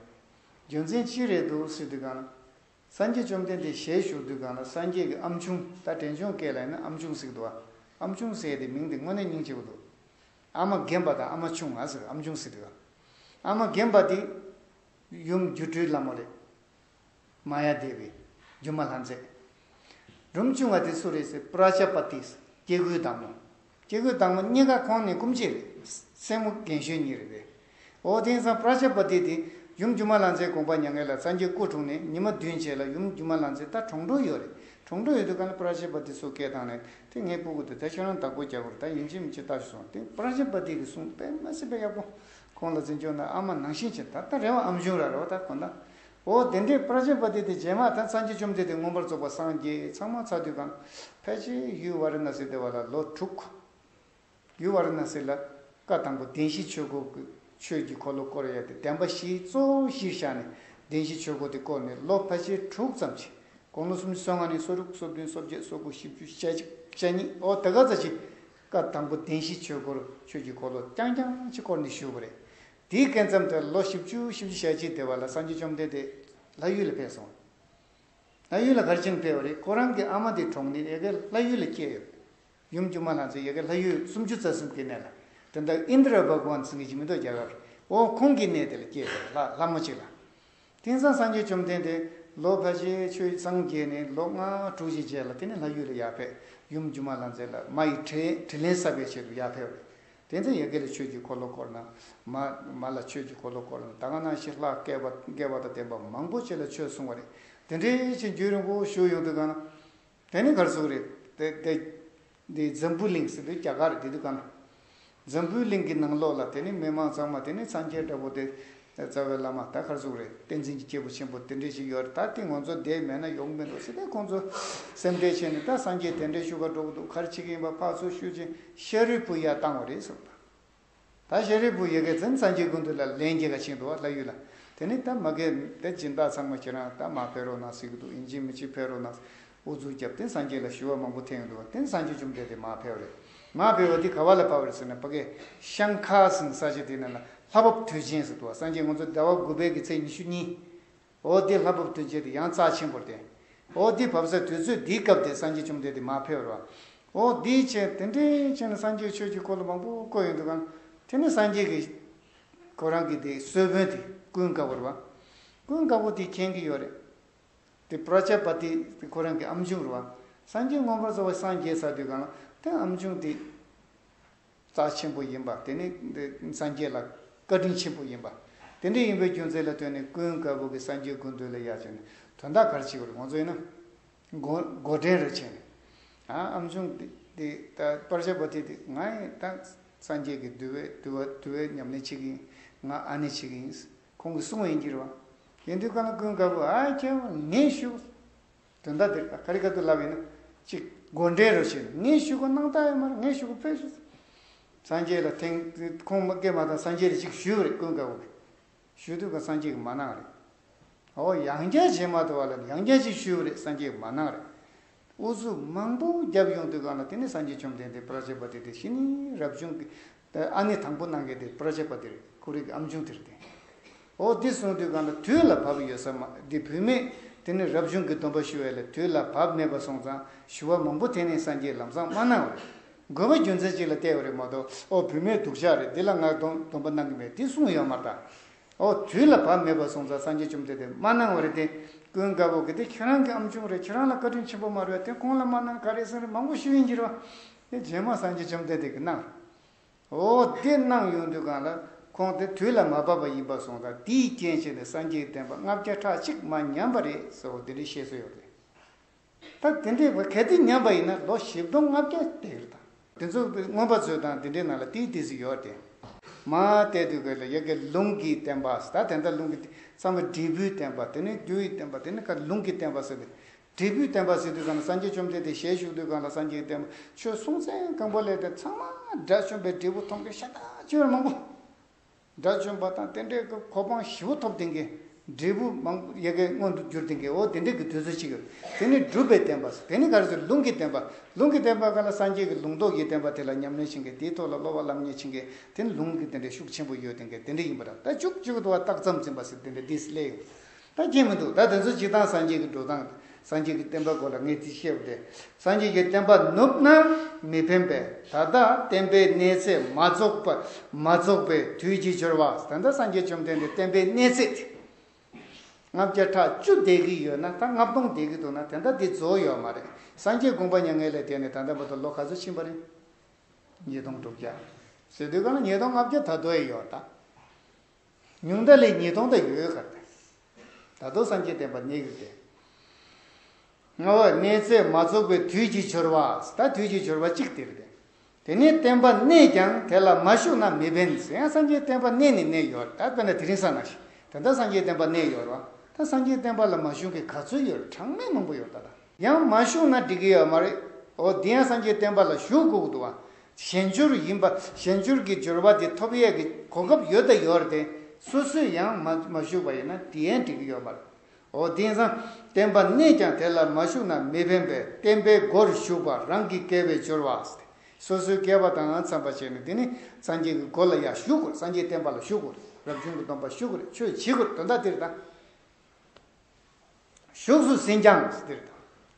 རྒྱུ་མཚན་ཅི་རེད་འདུག་ཟེར་དུས་གང་ལ། སངས་རྒྱས་བཅོམ་ལྡན་འདས་ཞལ་བཞུགས་དུས་གང་ལ་སངས་རྒྱས་ཀྱི་ཨམ་ཆུང་། ད་དྲན་ཆུང་སྐད་ལ་ཡིན་ན་ཨམ་ཆུང་ཟེར་གྱི་འདུག་བ། ཨམ་ཆུང་ཟེར་དེ་མིང་དེ་དངོས་གནས་སྙིང་རྗེ་པོ་འདུག་ཨ་མ་རྒན་པ་དང་ཨ་མ་ཆུང་ང་ཟེར་ཨམ་ཆུང་ཟེར་དུས་གང་། ཨ་མ་རྒན་པ་དེ་ཡུམ་སྒྱུ་འཕྲུལ་ལྷ་མོ་རེད། མ་ཡ་དེ་བའི་སྒྱུ་མ་ལྷ་མཛེས། སྒྲུང་ཆུང་བ་དེ་སུ་རེད་ཟེར། པྲ་ཇ་པ་ཏི། སྐྱེ་དགུའི་བདག་མོ། སྐྱེ་དགུའི་བདག་མོ་གཉིས་ཀ་ཁོང་གཉིས་སྐུ་མཆེད་རེད། སྲས་མོ་རྒན་གཞོན་གཉིས་རེད་པས། འོ་དེང་སང་པྲ་ཇ་པ་ཏི་དེ་ཡུམ་སྒྱུ་མ་ལྷ་མཛེས་དགོངས་པ་མྱ་ངན་ལས་སངས་རྒྱས་སྐུ་འཁྲུངས་ནས་ཉི་མ་བདུན་རྗེས་ལ་ཡུམ་སྒྱུ་མ་ལྷ་མཛེས་ད་གྲོངས་འགྲོ་ཡོད་རེད། གྲོངས་འགྲོ་ཡོད་དུས་གང་ལ་པྲ་ཇ་པ་ཏི་སུ་སྐད་བཏང་ནས་དེ་ངའི་སྤུ་གུ་དེ་ད་ཁྱོད་རང་བདག་པོ་རྒྱག་དགོས་རེད། ད་ཡིན་གཅིག་མིན་གཅིག་ལྟ་ཤོག་སོང་། དེ་པྲ་ཇ་པ་ཏི་གི་གསུང་དཔེ་མ་སྲིད་པའི་ཡག་པོ། ཁོང་ལ་འཛིན་སྐྱོང་ན་ཨ་མ་ནང་བཞིན་བྱེད། ད་ལྟ་རེ་བ་ཨམ་ཆུང་ར་རེ་བ་ད་གོ་ན། འོ་དེ་འདྲའི་པྲ་ཇ་པ་ཏི་དེ་རྗེས་མ་ད་སངས་རྒྱས་བཅོམ་ལྡན་འདས་མངོན་པར་རྫོགས་པ་སངས་རྒྱས་ཚང་མ་ཚར་དུས་གང་ཕལ་ཆེར་ཡུལ་ཝཱ་ར་ཎ་སི་དེ་བ་ལ་ལོ་དྲུག་ཡུལ་ཝཱ་ར་ཎ་སི་ལ་བཀའ་དང་པོ་བདེན་བཞིའི་ཆོས་འཁོར་གྱི་ཆོས་ཀྱི་འཁོར་ལོ་བསྐོར་ཡ་དེ་བདེན་པ་བཞི་གཙོ་བོ་གཞིར་བཞག་ནས་བདེན་བཞིའི་ཆོས་འཁོར་དེ་བསྐོར་ནས་ལོ་ཕལ་ཆེར་དྲུག་ཙམ་ཞིག་དགུང་ལོ་སུམ་ཅུ་སོ་ལྔ་ནས་སོ་དྲུག་སོ་བདུན་སོ་བརྒྱད་སོ་དགུ་བཞི་བཅུ་ཞེ་གཅིག་ཞེ་གཉིས། འོ་དེ་ག་ཙམ་ཞིག་བཀའ་དང་པོ་བདེན་བཞིའི་ཆོས་འཁོར་ཆོས་ཀྱི་འཁོར་ལོ་རྐྱང་རྐྱང་ཅིག་བསྐོར་ནས་བཞུགས་པ་རེད། དེའི་སྐབས་མཚམས་དེར་ལོ་བཞི་བཅུ་བཞི་བཅུ་ཞེ་གཅིག་དེ་བ་ལ་སངས་རྒྱས་བཅོམ་ལྡན་འདས་ལྷ་ཡུལ་ལ་ཕེབས་སོང་། ལྷ་ཡུལ་ལ་ག་རེ་བྱས་ནས་ཕེབས་པ་རེད། ཁོ་རང་གི་ཨ་མ་དེ་གྲོངས་ནས་ཡ་གི་ལྷ་ཡུལ་ལ་སྐྱེས་ཡོད། ཡུམ་སྒྱུ་མ་ལྷ་མཛེས་ཡ་གི་ལྷ་ཡུལ་སུམ་ཅུ་རྩ་གསུམ་གྱི་གནས་ལ། དེ་འདྲ་ཨིནྡྲ་བྷ་ག་ཝན་ཟེར་མཁན་ཅིག་མི་འདུག་རྒྱ་གར། འོ་ཁོང་གི་གནས་དེ་ལ་སྐྱེས་ཡོད་ལྷ་ལྷ་མོ་ཅིག་ལ། དེང་སང་སངས་རྒྱས་བཅོམ་ལྡན་འདས་ལོ་ཕལ་ཆེར་ཆོས་སངས་རྒྱས་ནས་ལོ་ལྔ་དྲུག་ཅིག་རྗེས་ལ་དེ་ནས་ལྷ་ཡུལ་ལ་ཡར་ཕེབས། ཡུམ་སྒྱུ་མ་ལྷ་མཛེས་ལ་མ་ཡི་དྲིན་དྲིན་ལན་གསབ་པའི་ཆེད་དུ་ཡར་ཕེབས་རེད། དེ་ཚེ་ཡ་གི་ལ་ཆོས་ཀྱི་འཁོར་ལོ་བསྐོར་ན། མ་མ་ལ་ཆོས་ཀྱི་འཁོར་ལོ་བསྐོར་ན་ད་ག་ནང་བཞིན་ལྷ་བསྐལ་པ་བསྐལ་པ་དང་ལྡན་པ་མང་པོ་ཅིག་ལ་ཆོས་གསུང་བ་རེད། དེ་འདྲའི་ཕྱིར་རྒྱུན་རིང་པོ་བཞུགས་ཡོང་དུས་གང་ན། དེ་ནི་གར་སོང་རེད། དེ་དེ་འདི་འཛམ་བུ་གླིང་ཟེར་དུས་རྒྱ་གར་རེད། དེ་དུས་གང་ན། འཛམ་བུའི་གླིང་གི་ནང་ལོགས་ལ་དེ་ནི་མི་མང་ཚང་མ་དེ་ནི་སངས་རྒྱས་འདྲ་པོ་དེ་རྩ་བའི་བླ་མ་ད་གར་སོང་རེད། བསྟན་འཛིན་གྱི་སྐྱེས་བུ་ཆེན་པོ་དེ་འདྲ་ཞིག་ཡོད་རེད། ད་དེ་ང་ཚོ་བསྡད་མེད་ན་ཡོང་མི་འདུག་ཟེར་ཏེ་ཁོང་ཚོ་སེམས་ཁྲལ་བྱས་ནས་ད་སངས་རྒྱས་དེ་འདྲའི་བཞུགས་ག་འགྲོ་གི་འདུག་ག་རེ་བྱེད་ཀྱི་ཡིན་པ་ཕར་ཚུར་ཞུས་ཅིང་ཤཱ་རིའི་བུ་ཡར་བཏང་བ་རེད་ཟེར། ད་ཤཱ་རིའི་བུ་ཡ་གི་འཛིན་སངས་རྒྱས་སྐུ་མདུན་ལ་ལན་རྒྱག་ག་ཕྱིན་འདུག་བ་ལྷ་ཡུལ་ལ། དེ་ནས་ད་མ་གི་དེ་སྦྱིན་བདག་ཚང་མ་ཁྱེད་རང་ད་མར་ཕེབས་རོགས་གནང་ཟེར་གི་འདུག་ཡིན་གཅིག་མིན་གཅིག་ཕེབས་རོགས་གནང་ཨུ་ཚུགས་བརྒྱབ་སྟེ་སངས་རྒྱས་ལ་ཞུ་བ་མང་པོ་འཐེན་ཡོང་འདུག་དེ་ནས་སངས་རྒྱས་བཅོམ་ལྡན་འདས་མར་ཕེབས་རེད། མར་ཕེབས་པ་འདི་ག་བ་ལ་ཕེབས་རེད་ཟེར་ན་ཕ་གི་ཤང་ཁ་ཟེར་ས་ཆ་དེ་ནང་ལ་ལྷ་བབས་དུས་ཆེན་ཟེར་འདུག་བ། སངས་རྒྱས་ང་ཚོ་ཟླ་བ་དགུ་པའི་གི་ཚེས་ཉི་ཤུ་གཉིས། འོ་དེ་ལྷ་བབས་དུས་ཆེན་དེ་ཡང་རྩ་ཆེན་པོ་རེད་དེ། འོ་དེ་བབས་ས་དུས་ཚོད་འདིའི་སྐབས་དེ་སངས་རྒྱས་བཅོམ་ལྡན་འདས་མར་ཕེབས་རོགས། འོ་དེའི་ཆེད་དེ་འདྲའི་ཆེད་ནས་སངས་རྒྱས་ཆོས་ཀྱི་འཁོར་ལོ་མང་པོ་བསྐོར་ཡོང་དུས་གང་དེ་ནས་སངས་རྒྱས་ཀྱི་ཁོ་རང་གི་དེ་གསོལ་དཔོན་དེ་ཀུན་དགའ་བོ་རེད་བ། ཀུན་དགའ་བོ་དེ་མཁྱེན་གྱི་ཡོད་རེད། དེ་པྲ་ཇ་པ་ཏི་དེ་ཁོ་རང་གི་ཨམ་ཆུང་རེད་བ། སངས་རྒྱས་མངོན་པར་རྫོགས་པ་སངས་རྒྱས་ཚར་དུས་གང་ལ་དེ་ཨམ་ཆུང་དེ། རྩ་ཆེན་པོ་ཡིན་པ་དེ་ནི་འདི་སངས་རྒྱས་ལ་བཀའ་དྲིན་ཆེན་པོ་ཡིན་པ། དེ་འདྲ་ཡིན་པའི་རྒྱུ་མཚན་ལ་ལྟོས་ནས་ཀུན་དགའ་བོ་གིས་སངས་རྒྱས་སྐུ་མདུན་ལ་ཡར་བྱོན་ནས་དོན་དག་ག་རེ་བྱེད་དགོས་རེད། ང་ཚོ་ཡིན་ན་མགོ་མགོ་འདྲེན་རེ་བྱས་ནས་ཨ་ཨམ་ཆུང་འདི་འདི་ད་པར་ཆ་པོ་དེ་དེ་ང་ཡིན་ད་སངས་རྒྱས་ཀྱི་འདུལ་བའི་འདུལ་བ་འདུལ་བའི་ཉམས་ལེན་བྱེད་ཀྱི་ཡིན། ང་ཨ་ནེ་བྱེད་ཀྱི་ཡིན། ཁོང་གིས་གསུངས་པ་ཡིན་གྱི་རེད་བ། ཡིན་དུས་གང་ལ་ཀུན་དགའ་བོ་ཨ་ཁྱེད་ངས་ཞུ། དོན་དག་འདིར་ག་རེ་ག་དུ་ལབ་ཡིན་ན། གཅིག་མགོ་འདྲེན་རོགས་བྱེད། ངས་ཞུ་གོ་སྣང་དག་ཡོད་མ་རེད། ངས་ཞུ་གོ་ཕེབས་ཤོག་སངས་རྒྱས་ལ་ཐེངས་ཁོང་མ་སྐད་མ་བཏང་སངས་རྒྱས་ལ་གཅིག་ཞུས་པ་རེད། ཀུན་དགའ་བོ་གིས་ཞུས་དུས་ཀ་སངས་རྒྱས་ཀྱིས་མ་གནང་རེད། འོ་ཡང་བསྐྱར་རྗེས་མ་དུ་བ་ལ་ཡང་བསྐྱར་གཅིག་ཞུས་པ་རེད། སངས་རྒྱས་ཀྱིས་མ་གནང་རེད། ཨུ་ཚུགས་མང་པོ་བརྒྱབ་ཡོང་དུས་གང་ལ་དེ་ནས་སངས་རྒྱས་བཅོམ་ལྡན་འདས་པྲ་ཆ་པ་ཏི་དེ་ཤི་ནི་རབ་བྱུང་གི་ཨ་ནེ་དང་པོ་གནང་མཁན་དེ་པྲ་ཆ་པ་ཏི་རེད། ཁོ་རང་གི་ཨམ་ཆུང་དེ་རེད་དེ། འོ་འདི་གསུངས་དུས་གང་ལ་དུས་ལ་བབ་ཡོད་ས་མ་འདི་བུད་མེད་དེ་ནི་རབ་བྱུང་གི་སྡོམ་པ་ཞུ་བ་ལ་དུས་ལ་བབ་མེད་པ་སོང་ཙང་ཞུ་བ་མང་པོ་དེ་ནས་སངས་རྒྱས་ལམ་སང་མ་གནང་བ་རེད། དགོས་པ་རྒྱུ་མཚན་ཅིག་ལ་བལྟས་པ་རེད་མ་གཏོགས་ཨོ་བུད་མེད་སྡུག་ཅག་རེད་འདི་ལ་ང་སྡོམ་སྡོམ་པ་གནང་གི་མེད་འདི་གསུངས་ཡོད་མ་རེད་ད། ཨོ་དུས་ལ་བབ་མེད་པ་སོང་ཙང་སངས་རྒྱས་བཅོམ་ལྡན་འདས་མ་གནང་བ་རེད་དེ། ཀུན་དགའ་བོ་གི་དེ་ཁྱེད་རང་གི་ཨམ་ཆུང་རེད། ཁྱེད་རང་ལ་བཀའ་དྲིན་ཆེན་པོ་མ་རེད་དེ་ཁོང་ལ་མ་གནང་ག་རེ་ཟེར་མང་པོ་ཞུ་ཡིན་གྱི་རེད་བ། དེ་རྗེས་མ་སངས་རྒྱས་བཅོམ་ལྡན་འདས་ཀྱིས་གནང་། འོ་དེ་གནང་ཡོང་དུས་གང་ལ་ཁོང་དེ་དུས་ལ་མ་བབ་པ་ཡིན་པ་སོང་ཙང་དེའི་རྐྱེན་བྱས་ནས་སངས་རྒྱས་བསྟན་པ་ལྔ་བརྒྱ་ཕྲག་གཅིག་མ་ཉམས་པ་རེད་ཟེར་བ་དེ་འདྲའི་བཤད་སྲོལ་ཡོད་རེད། ད་དེ་འདྲའི་བ་གལ་ཏེ་ཉམས་པ་ཡིན་ན་ལོ་བཞི་སྟོང་ལྔ་བརྒྱ་བསྡད་ཡོད་ད། དེ་ཚོ་མངོན་པ་མཛོད་དང་དེ་འདྲའི་ནང་ལ་ཏིག་ཏིག་ཙམ་ཡོད་དེ། མ་བལྟས་དུས་ག་ལ་ཡ་གི་ལུང་གི་བསྟན་པ་ད་དེ་འདྲ་ལུང་གི་ཚང་མ་འབྲས་བུའི་བསྟན་པ་དེ་ནི་རྒྱུ་ཡི་བསྟན་པ་དེ་ནི་ཁ་ལུང་གི་བསྟན་པ་ཟེར་ཏེ། འབྲས་བུའི་བསྟན་པ་ཟེར་དུས་གང་ལ་སངས་རྒྱས་བཅོམ་ལྡན་འདས་ཞལ་བཞུགས་དུས་གང་ལ་སངས་རྒྱས་ཀྱི་བསྟན་པ་ཆོས་སྲོང་བཙན་སྒམ་པོ་ལས་དེ་ཚང་མ་དགྲ་བཅོམ་པའི་འབྲས་བུ་མཐོང་མཁན་ཤ་སྟག་ཅིག་ཡོད་མང་པོ། དགྲ་བཅོམ་པ་དང་རྟེན་འབྲེལ་གྱི་གོ་འཕང་ཞེ་པོ་ཐོབ་བསྡད་མཁན་ འབྲས་བུ་མང་པོ་ཡ་གི་མངོན་དུ་གྱུར་ཏེ་གི་འོ་དེ་འདྲ་གི་དུས་ཚོད་ཅིག་ཡོད། དེ་ནི་སྒྲུབ་པའི་བསྟན་པ་ཟེར། དེ་ནི་ག་རེ་ཟེར། ལུང་གི་བསྟན་པ། ལུང་གི་བསྟན་པ་ག་ལ་སངས་རྒྱས་ཀྱི་ལུང་རྟོགས་ཀྱི་བསྟན་པ་དེ་ལ་ཉམས་ལེན་བྱེད་མཁན། དེའི་ཐོག་ལ་སློབ་པ་ལམ་གཉེར་བྱེད་མཁན་དེ་ནི་ལུང་གི་དེ་འདྲའི་ཤུགས་ཆེན་པོ་ཡོད་དེ་འདྲ་དེ་འདྲ་ཡིན་པ་རེད། ད་ཅུག་ཅུག་ཏུ་བ་རྟགས་ཙམ་འཛིན་པ་ཟེར་དེ་འདྲ་འདི་སླེབས་ཡོང་། ད་ཁྱད་མི་འདུག་ད་དེ་ཚོ་སྤྱིར་བཏང་སངས་རྒྱས་ཀྱི་འགྲོ་སྟངས་སངས་རྒྱས་ཀྱི་བསྟན་པ་སྐོར་ལ་ངས་དེ་བཤད་པ་དེ། སངས་རྒྱས་ཀྱི་བསྟན་པ་ནུབ་ན་མི་ཕན་པས། ད་ལྟ་བསྟན་པའི་གནས་ཚད་མ་རྫོགས་པ་མ་རྫོགས་པའི་དུས་ཀྱི་སྦྱོར་བ། ད་ལྟ་སངས་རྒྱས་བཅོམ་ལྡན་འདས་བསྟན་པའི་གནས་ཚད་དེ། ལྔ་བརྒྱ་ཕྲག་བཅུ་བསྡད་ཀྱི་ཡོད་ན། ད་ལྔ་སྟོང་བསྡད་ཀྱི་འདུག་ན་དེ་འདྲ་འདི་རྫོགས་ཡོད་མ་རེད། སངས་རྒྱས་དགོངས་པ་མྱ་ངན་ལས་འདས་ནས་ད་ལྟ་བར་དུ་ལོ་ག་ཚོད་ཕྱིན་པ་རེད། ཉིས་སྟོང་དྲུག་བརྒྱ་ཟེར་དུས་ག་ལ་ཉིས་སྟོང་ལྔ་བརྒྱ་ད་དུང་ཡོད་ད། ཉུང་མཐའ་ལས་ཉིས་སྟོང་ད་ཡོད་ག་རེད། ད་དུང་སངས་རྒྱས་བསྟན་པ་གནས་ཀྱི་རེད། ལྔ་བ་གནས་ཚད་མ་རྫོགས་པའི་དུས་ཀྱི་སྦྱོར་བ། ད་དུས་ཀྱི་སྦྱོར་བ་གཅིག་དེ་རེད། དེ་ནས་བསྟན་པ་གནས་ཀྱང་དེ་ལ་མ་ཞུགས་ན་མི་ཕན་ཟེར། ཡང་སངས་རྒྱས་བསྟན་པ་གནས་ནི་གནས་ཡོད། ད་དཔེར་ན་དེ་རིང་སང་ན་ཞིག་ད་ལྟ་སངས་རྒྱས་བསྟན་པ་གནས་ཡོད་རེད་བ། ད་སངས་རྒྱས་བསྟན་པ་ལ་མ་ཞུགས་མཁན་ག་ཚོད་ཡོད་རེད། གྲངས་མེད་མང་པོ་ཡོད་ད། ད་ཡང་མ་ཞུགས་ན་འགྲིག་གི་ཡོད་མ་རེད། འོ་དེ་ཡང་སངས་རྒྱས་བསྟན་པ་ལ་ཞུགས་དགོས་ཀྱི་འདུག་བ། གཞན་འགྱུར་ཡིན་པ། གཞན་འགྱུར་གྱི་སྦྱོར་བ་དེ་ཐོབ་ཡས་ཀྱི་གོ་སྐབས་ཡོད་ད་ཡོད་རེད་དེ། སོ་སོས་ཡང་མ་མ་ཞུགས་པ་ཡིན་ན་དེ་ཡང་འགྲིག་གི་ཡོད་མ་རེད། འོ་དེང་སང་བསྟན་པ་གནས་ཀྱང་དེ་ལ་མ་ཞུགས་ན་མི་ཕན་པས། བསྟན་པའི་སྒོར་ཞུགས་པ་རང་གི་སྐལ་བའི་སྦྱོར་བ། སོ་སོའི་སྐལ་བ་དང་འཚམས་པ་བྱས་ནས་དེ་ནི་སངས་རྒྱས་ཀྱི་སྒོ་ལ་ཡར་ཞུགས་དགོས། སངས་རྒྱས་བསྟན་པ་ལ་ཞུགས་དགོས། རབ་བྱུང་གི་སྡོམ་པ་ཞུ་དགོས། ཆོས་བྱེད་དགོས། དོན་དག་དེ་རེད་ད། ཞུགས་སུ་ཟིན་ཀྱང་ཟེར་དེ་རེད་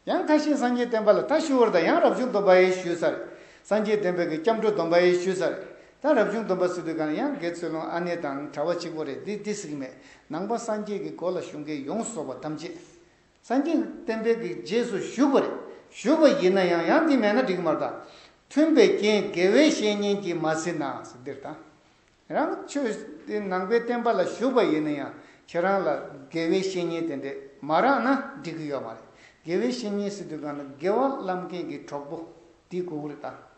ད། ཡང་ཁ་ཤས་སངས་རྒྱས་བསྟན་པ་ལ་ད་ཞུ་བར་ད་ཡང་རབ་བྱུང་སྡོམ་པ་ཡེ་ཞུས་ས་རེད། སངས་རྒྱས་བསྟན་པའི་གི་སྐྱབས་འགྲོ་སྡོམ་པ་ཡེ་ཞུས་ས་རེད། ད་རབ་བྱུང་སྡོམ་པ་ཟེར་དུས་གང་ཡང་དགེ་ཚུལ་སློང་ཨ་ནེ་དང་གྲྭ་པ་གཅིག་པོ་རེད། འདི་འདི་ཟེར་གི་མེད། ནང་པ་སངས་རྒྱས་ཀྱི་སྒོ་ལ་ཞུགས་མཁན་ཡོངས་སུ་རྫོགས་པ་ཐམས་ཅད། སངས་རྒྱས་བསྟན་པའི་གི་རྗེས་སུ་ཞུགས་པ་རེད། ཞུགས་པ་ཡིན་ན་ཡང་ཡང་འདི་མེད་ན་འགྲིག་གི་མ་རེད་ད། མཐུན་པའི་རྐྱེན་དགེ་བའི་བཤེས་གཉེན་གྱིས་མ་ཟིན་ན་ཟེར་འདིར་ད། རང་ཆོས་དེ་ནང་པའི་བསྟན་པ་ལ་ཞུགས་པ་ཡིན་ན་ཡང་ཁྱེད་རང་ལ་དགེ་བའི་བཤེས་གཉེན་དེ་འདྲས་མ་རག་ན་འགྲིག་གི་ཡོད་མ་རེད། དགེ་བའི་བཤེས་གཉེན་ཟེར་དུས་གང་ན་དགེ་བ་བསླབ་མཁན་གྱི་གྲོགས་པོ་དེ་དགོས་ཀྱི་རེད་ད།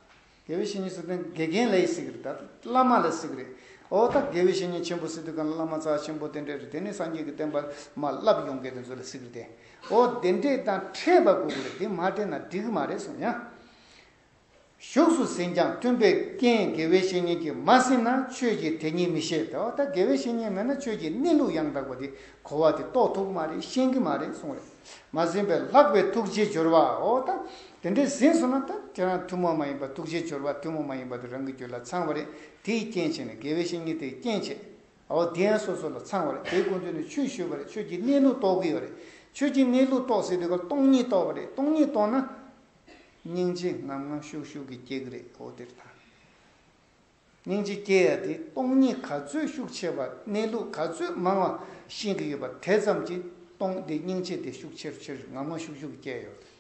དགེ་བའི་བཤེས་གཉེན་ཟེར་དུས་དགེ་རྒན་ལ་ཡི་ཟེར་གི་རེད་ད། བླ་མ་ལ་ཟེར་གི་རེད། འོ་ད་དགེ་བའི་བཤེས་གཉེན་ཆེན་པོ་ཟེར་དུས་གང་ན་བླ་མ་རྩ་ཆེན་པོ་དེ་འདྲས་རེད། དེ་ནི་སངས་རྒྱས་ཀྱི་བསྟན་པ་མར་བསླབ་ཡོང་མཁན་དེ་ཚོ་ལ་ཟེར་གི་རེད་དེ། འོ་དེ་འདྲས་དང་འཕྲད་པ་དགོས་ཀྱི་རེད། དེ་མ་འཕྲད་ན་འགྲིག་གི་མ་རེད་གསུངས་ཡང་། ཞུགས་སུ་ཟིན་ཀྱང་མཐུན་པའི་རྐྱེན་དགེ་བའི་བཤེས་གཉེན་གྱིས་མ་ཟིན་ན་ཆོས་ཀྱི་དེ་ཉིད་མི་ཤེས་ཏོ། ད་དགེ་བའི་བཤེས་གཉེན་མེད་ན་ཆོས་ཀྱི་གནས་ལུགས་ཡང་དག་པ་དེ་གོ་བ་དེ་རྟོགས་ཐུབ་ཀྱི་མ་རེད། ཤེས་ཀྱི་མ་རེད་གསུངས་རེད། མ་ཟིན་པས་ལྷག་པའི་ཐུགས་རྗེའི་སྦྱོར་བའོ། ད་དེ་འདྲས་ཟིན་སོང་ན་ད་ཁྱེད་རང་ཐུན་མོང་མ་ཡིན་པ་ཐུགས་རྗེའི་སྦྱོར་བ་ཐུན་མོང་མ་ཡིན་པ་དེ་རང་གི་རྒྱུད་ལ་ཚང་བ་རེད། དེའི་རྐྱེན་བྱས་ནས་དགེ་བའི་བཤེས་གཉེན་དེའི་རྐྱེན་བྱས། འོ་དེ་ཡང་སོ་སོ་ལ་ཚང་བ་རེད། དེའི་ཀུན་རྫོབ་ནས་ཆོས་ཞུས་པ་རེད། ཆོས་ཀྱི་གནས་ལུགས་རྟོགས་ཀྱི་ཡོད་རེད། ཆོས་ཀྱི་གནས་ལུགས་རྟོགས་ཟེར་དུས་ཀ་སྟོང་ཉིད་རྟོགས་པ་རེད། སྟོང་ཉིད་རྟོགས་ན། སྙིང་རྗེ་ངམ་ངམ་ཤུགས་ཤུགས་ཀྱིས་སྐྱེ་གི་རེད། འོ་དེར་ཐལ། སྙིང་རྗེ་སྐྱེ་ཡ་དེ་སྟོང་ཉིད་ག་ཚོད་ཤུགས་ཆེ་བ་གནས་ལུགས་ག་ཚོད་མང་བ་ཤེས་ཀྱི་ཡོད་པ་དེ་ཙམ་གྱིས་སྟོང་དེ་སྙིང་རྗེ་དེ་ཤུགས་ཆེར་ཆེར་ངམ་ངམ་ཤུགས་ཤུགས་ཀྱིས་སྐྱེ་ཡོད་རེད།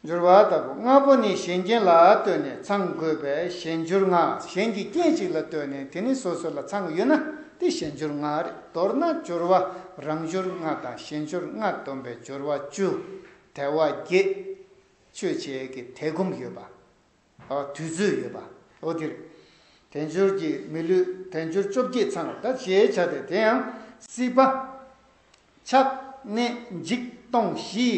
སྦྱོར་བ་ལྟ་བུ་ལྔ་པོ་ནི་གཞན་རྐྱེན་ལ་ལྟོས་ནས་ཚང་དགོས་པས་གཞན་འགྱུར་ལྔ། གཞན་གྱི་རྐྱེན་གཅིག་ལ་ལྟོས་ནས་དེ་ནི་སོ་སོ་ལ་ཚང་ཡོད་ན་དེ་གཞན་འགྱུར་ལྔ་རེད། མདོར་ན་སྦྱོར་བ་རང་འགྱུར་ལྔ་དང་གཞན་འགྱུར་ལྔ་བསྡོམས་པས་སྦྱོར་བ་བཅུ། དལ་བ་བརྒྱད། ཆོས་བྱེད་ཀྱི་དལ་འགུམ་ཡོད་པ། ཨ་དུས་ཚོད་ཡོད་པ། འོ་དེ་རེད། དལ་འབྱོར་གྱི་མི་ལུས་དལ་འབྱོར་བཅོ་བརྒྱད་ཚང་བ་ད་ཞེས་བྱ་སྟེ། དེ་ཡང་སྲིད་པ། ཆགས་གནས་འཇིག་སྟོང་བཞིའི་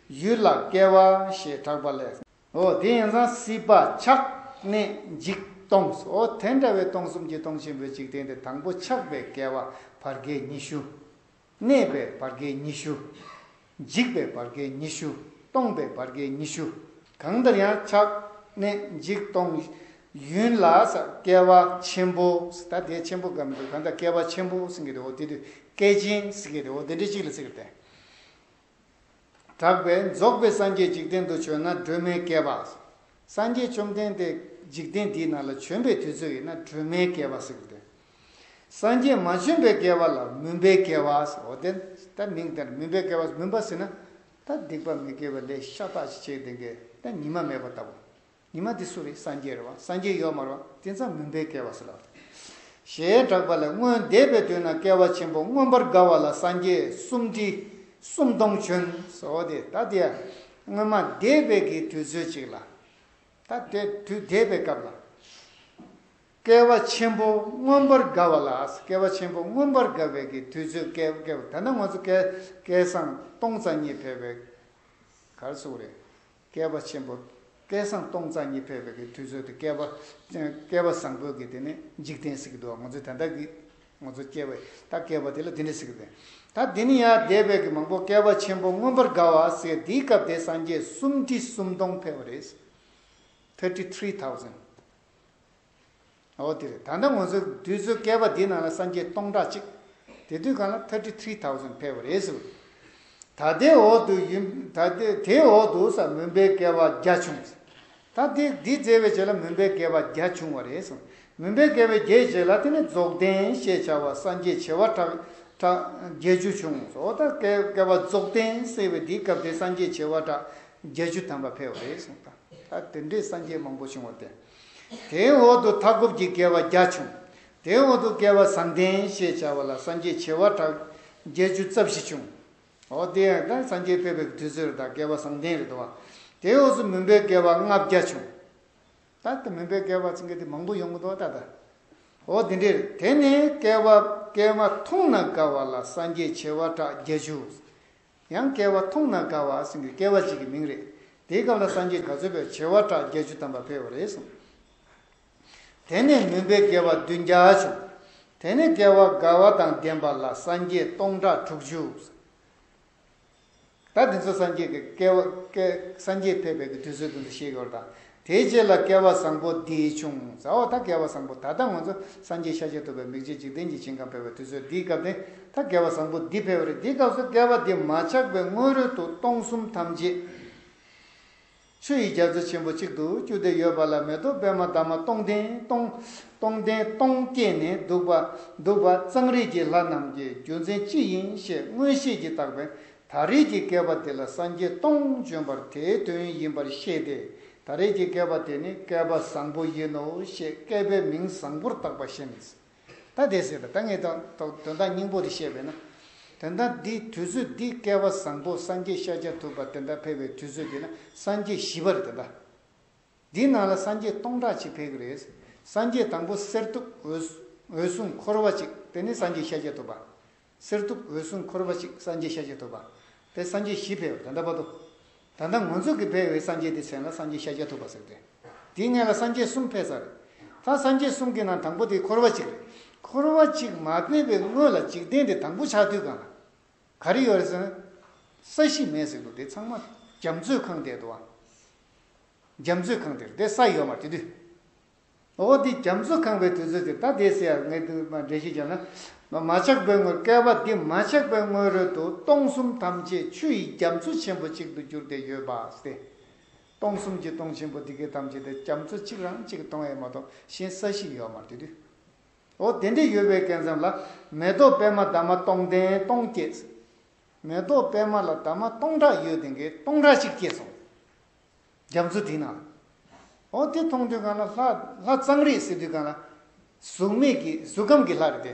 ཡུལ་ལ་སྐྱེ་བ་ཞེས་གྲགས་པ་ལས། འོ་དེ་ཡིན་ཙང་སྲིད་པ་ཆགས་གནས་འཇིག་སྟོང་། འོ་དེ་འདྲ་བའི་སྟོང་གསུམ་གྱི་སྟོང་ཆེན་པོའི་འཇིག་རྟེན་དེ་དང་པོ་ཆགས་པའི་སྐྱེ་བ་བར་བསྐལ་ཉི་ཤུ། གནས་པའི་བར་བསྐལ་ཉི་ཤུ། འཇིག་པའི་བར་བསྐལ་ཉི་ཤུ། སྟོང་པའི་བར་བསྐལ་ཉི་ཤུ། གང་ལྟར་ཡང་ཆགས་གནས་འཇིག་སྟོང་ཡུན་ལ་ས་སྐྱེ་བ་ཆེན་པོ། ད་དེ་ཆེན་པོ་ག་མི་འདུག་གང་ལྟར་སྐྱེ་བ་ཆེན་པོ་ཟེར་གྱི་འདུག་འོ་དེ་དུས་བསྐལ་ཆེན་ཟེར་གྱི་འདུག་འོ་དེ་འདྲ་གཅིག་ལ་ཟེར་གྱི་འདུག་གྲགས་པས་རྫོགས་པའི་སངས་རྒྱས་འཇིག་རྟེན་དུ་བྱོན་ན་སྒྲོན་མེའི་བསྐལ་པ། སངས་རྒྱས་བཅོམ་ལྡན་འདས་འཇིག་རྟེན་འདིའི་ནང་ལ་བྱོན་པའི་དུས་ཚོད་ཡིན་ན་སྒྲོན་མེའི་བསྐལ་པ་ཟེར་གྱི་འདུག་སངས་རྒྱས་མ་བྱོན་པའི་སྐལ་བ་ལ་མུན་པའི་བསྐལ་བ་ཟེར། འོ་དེ་ད་མིང་དེར་མུན་པའི་བསྐལ་བ། མུན་པ་ཟེར་ན་ད་སྡིག་པ་མི་དགེ་བའི་ལས་ཤ་སྟག་ཅིག་བྱས་བསྡད་མཁན་ད་ཉི་མ་མེད་པ་ལྟ་བུ། ཉི་མ་འདི་སུ་རེད། སངས་རྒྱས་རེད་བ། སངས་རྒྱས་ཡོད་མ་རེད་བ། དེ་ཙང་མུན་པའི་བསྐལ་བ་ཟེར་ལ། ཞེས་གྲགས་པ་ལས། སྔོན་འདས་པའི་དུས་ན་བསྐལ་པ་ཆེན་པོ་མངོན་པར་དགའ་བ་ལ་སངས་རྒྱས་སུམ་ཁྲི་སུམ་སྟོང་བྱོན་ཟེར་བ་དེ། ད་དེ་སྔོན་མ་འདས་པའི་གི་དུས་ཚོད་ཅིག་ལ། ད་དེ་དུས་འདས་པའི་སྐབས་ལ། བསྐལ་པ་ཆེན་པོ་མངོན་པར་དགའ་བ་ལ། བསྐལ་པ་ཆེན་པོ་མངོན་པར་དགའ་བའི་གི་དུས་ཚོད་བསྐལ་བསྐལ་པ་ད་ལྟ་ང་ཚོ་བསྐལ་བསྐལ་བཟང་སྟོང་རྩ་གཉིས་ཕེབས་པའི་ག་རེ་ཟེར་དགོས་རེད། བསྐལ་པ་ཆེན་པོ་བསྐལ་བཟང་སྟོང་རྩ་གཉིས་ཕེབས་པའི་གི་དུས་ཚོད་དེ་བསྐལ་པ་བསྐལ་པ་བཟང་པོའི་གི་དེ་ནི་འཇིག་རྟེན་ཟེར་གི་འདུག་ང་ཚོ་ད་ལྟ་གི་ ང་ཚོ་སྐྱེ་བ་ད་སྐྱེ་བ་དེ་ལ་དེ་འདྲ་ཟེར་གི་རེད། ད་དེ་ནི་ཡང་འདས་པའི་གི་མང་པོ་བསྐལ་པ་ཆེན་པོ་མངོན་པར་དགའ་བ་ཟེར་དེའི་སྐབས་དེ་སངས་རྒྱས་སུམ་ཁྲི་སུམ་སྟོང་ཕེབས་པ་རེད། Thirty three thousand། ཨོ་དེ་རེད། ད་ལྟ་ང་ཚོ་དུས་ཚོད་བསྐལ་པ་འདིའི་ནང་ལ་སངས་རྒྱས་སྟོང་ཕྲག་གཅིག་དེ་དུས་གང་ལ་thirty three thousand ཕེབས་པ་རེད་ཟེར། ད་ལྟའི་འོག་ཏུ་ཡིན། ད་ལྟའི་དེའི་འོག་ཏུ་ས་མུན་པའི་བསྐལ་པ་བརྒྱ་བྱུང་། ད་དེ་འདི་བཙལ་བའི་རྗེས་ལ་མུན་པའི་བསྐལ་པ་བརྒྱ་བྱུང་བ་རེད་ཟེར། མུན་པའི་བསྐལ་པའི་བརྒྱའི་རྗེས་ལ་དེ་ནི་རྫོགས་ལྡན་ཞེས་བྱ་བ་སངས་རྒྱས་བྱེ་བ་ཕྲག་ཕྲག་བརྒྱད་ཅུ་བྱུང་ཟེར། ད་བསྐལ་བསྐལ་པ་རྫོགས་ལྡན་ཟེར་བའི་འདིའི་སྐབས་དེ་སངས་རྒྱས་བྱེ་བ་ཕྲག་བརྒྱད་ཅུ་ཐམ་པ་ཕེབས་པ་རེད་ཟེར། ད་དེ་འདྲའི་སངས་རྒྱས་མང་པོ་བྱུང་བ་སྟེ། དེའི་འོག་ཏུ་མཐའ་འཁོབ་ཀྱི་བསྐལ་པ་བརྒྱ་བྱུང་། དེའི་འོག་ཏུ་བསྐལ་པ་བཟང་ལྡན་ཞེས་བྱ་བ་ལ་སངས་རྒྱས་བྱེ་བ་ཕྲག་བརྒྱད་ཅུ་རྩ་བཞི་བྱུང་། འོ་དེ་ཡང་ད་སངས་རྒྱས་ཕེབས་པའི་དུས་ཚོད་རེད། ད་བསྐལ་པ་བཟང་ལྡན་རེད་དོ། དེའི་འོག་ཏུ་མུན་པའི་བསྐལ་པ་ལྔ་བརྒྱ་བྱུང་། ད་ལྟ་མུན་པའི་བསྐལ་པ་ཚང་གི་དེ་མང་པོ་ཡོང་གི་འདུག་ད་ལྟ། འོ་དེ་འདྲས་རེད། དེ་ནས་བསྐལ་པ་བསྐལ་པ་མཐོང་ན་དགའ་བ་ལ་སངས་རྒྱས་བྱེ་བ་ཕྲག་བརྒྱད་ཅུ། ཡང་བསྐལ་པ་མཐོང་ན་དགའ་བ་ཟེར་གྱི་བསྐལ་པ་གཅིག་གི་མིང་རེད། དེའི་སྐབས་ལ་སངས་རྒྱས་ག་ཚོད་ཕེབས། བྱེ་བ་ཕྲག་བརྒྱད་ཅུ་ཐམ་པ་ཕེབས་པ་རེད་གསུངས། དེ་ནས་མུན་པའི་བསྐལ་པ་བདུན་བརྒྱ་བྱུང་། དེ་ནས་བསྐལ་པ་དགའ་བ་དང་ལྡན་པ་ལ་སངས་རྒྱས་སྟོང་ཕྲག་དྲུག་ཅུ། ད་འདི་ཚོ་སངས་རྒྱས་ཀྱི་བསྐལ་པ་བསྐལ་སངས་རྒྱས་ཕེབས་པའི་གི་དུས་ཚོད་དེ་ཚོ་བཤད་ཀྱི་ཡོད་རེད་ད། དེའི་རྗེས་ལ་བསྐལ་པ་བཟང་པོ་འདི་བྱུང་ཟེར། འོ་ད་བསྐལ་པ་བཟང་པོ་ད་ལྟ་ང་ཚོ་སངས་རྒྱས་ཤཱཀྱ་ཐུབ་པའི་མིག་འབྱེད་འཇིག་རྟེན་གྱི་ཞིང་ཁམས་ཕེབས་པའི་དུས་ཚོད་འདིའི་སྐབས་དེ་ད་བསྐལ་པ་བཟང་པོ་འདི་ཕེབས་པ་རེད། འདིའི་སྐབས་སུ་བསྐལ་པ་འདི་མ་ཆགས་པའི་སྔོན་རོལ་དུ་སྟོང་གསུམ་ཐམས་ཅད་ཆུ་ཡི་རྒྱ་མཚོ་ཆེན་པོ་གཅིག་ཏུ་གྱུར་ཏེ་ཡོད་པ་ལ་མེ་ཏོག་པད་མ་འདབ་མ་སྟོང་ལྡན་སྟོང་སྟོང་ལྡན་སྟོང་བཀྱེས་ནས་འདུག་པ་འདུག་པ་གཙང་རིས་ཀྱི་ལྷ་རྣམས་ཀྱིས་རྒྱུ་མཚན་ཅི་ཡིན་ཞེས་མངོན་ཤེས་ཀྱིས་བརྟགས་པས། ད་རེས་ཀྱི་བསྐལ་པ་དེ་ལ་སངས་རྒྱས་སྟོང་བྱོན་པར་དེའི་དོན་ཡིན་པར་ཤེས་ཏེ། ད་རེས་ཀྱི་བསྐལ་པ་དེ་ནི་བསྐལ་པ་བཟང་པོ་ཡིན་ནོ་ཞེས་བསྐལ་པའི་མིང་བཟང་པོར་བཏགས་པ་ཞིག་ནི། ད་དེ་ཟེར་ད་ད་ངས་ད་ད་དོན་དག་སྙིང་པོ་དེ་བཤད་པས་ན། དོན་དག་འདི་དུས་ཚོད་འདི་བསྐལ་པ་བཟང་པོ་སངས་རྒྱས་ཤཱཀྱ་ཐུབ་པ་དེ་འདྲ་ཕེབས་པའི་དུས་ཚོད་འདི་ན་སངས་རྒྱས་བཞི་པ་རེད་དོ། འདིའི་ནང་ལ་སངས་རྒྱས་སྟོང་ཕྲག་གཅིག་ཕེབས་ཀྱི་རེད། སངས་རྒྱས་དང་པོ་གསེར་ཐུབ་འོད་འོད་སྲུང་འཁོར་བ་གཅིག་དེ་ནི་སངས་རྒྱས་ཤཱཀྱ་ཐུབ་པ། གསེར་ཐུབ་འོད་སྲུང་འཁོར་བ་གཅིག་སངས་རྒྱས་ཤཱཀྱ་ཐུབ་པ། དེ་སངས་རྒྱས་བཞི་ཕེབས་པ་ད་ལྟ་བར་དུ། ད་ལྟ་ང་ཚོ་གི་ཕེབས་པའི་སངས་རྒྱས་དེ་མཚན་ལ་སངས་རྒྱས་ཤཱཀྱ་ཐུབ་པ་ཟེར་ཏེ། དེའི་སྔོན་ལ་སངས་རྒྱས་གསུམ་ཕེབས་ཚར་རེད། ད་སངས་རྒྱས་གསུམ་གྱི་ནང་དང་པོ་དེ་འཁོར་བ་གཅིག་རེད། འཁོར་བ་གཅིག་མ་ཕེབས་པའི་སྔོན་ལ་འཇིག་རྟེན་དེ་དང་པོ་ཆགས་དུས་གང་ལ། ག་རེ་ཡོད་རེད་ཟེར་ན། ས་གཞི་མེད་ཟེར་འདུག་དེ་ཚང་མ་རྒྱ་མཚོས་གང་བསྡད་འདུག་བ། རྒྱ་མཚོས་གང་བསྡད་རེད་དེ་ས་ཡོད་མ་རེད་དེ་དུས། འོ་དེ་རྒྱ་མཚོ་གང་བའི་དུས་ཚོད་དེ་ད་དེ་ཟེར་ཡ་ངས་དུ་མ་འགྲེལ་བཤད་བརྒྱབ་ན། མ་མ་ཆགས་པའི་སྔོན་བསྐལ་པ་འདི་མ་ཆགས་པའི་སྔོན་རོལ་དུ་སྟོང་གསུམ་ཐམས་ཅད་ཆུ་ཡི་རྒྱ་མཚོ་ཆེན་པོ་གཅིག་ཏུ་གྱུར་ཏེ་ཡོད་པ་སྟེ། སྟོང་གསུམ་གྱི་སྟོང་ཆེན་པོ་འདི་གའི་ཐམས་ཅད་དེ་རྒྱ་མཚོ་གཅིག་རང་གཅིག་སྟོང་ཡས་མ་གཏོགས་གཞན་ས་གཞི་ཡོད་མ་རེད་དེ་དུས། འོ་དེ་འདྲ་ཡོད་པའི་སྐལ་མཚམས་ལ་མེ་ཏོག་པད་མ་འདབ་མ་སྟོང་ལྡན་སྟོང་བཀྱེས། མེ་ཏོག་པད་མ་ལ་འདབ་མ་སྟོང་ཕྲག་ཡོད་དེ་འགའི་སྟོང་ཕྲག་གཅིག་བཀྱེས་སོང་། རྒྱ་མཚོ་དེའི་ནང་ལ། འོ་དེ་མཐོང་དུས་གང་ལ་ལྷ་ལྷ་གཙང་རིས་ཟེར་དུས་གང་ལ། གཟུགས་མེད་ཀྱི་གཟུགས་ཁམས་ཀྱི་ལྷ་རེད་དེ།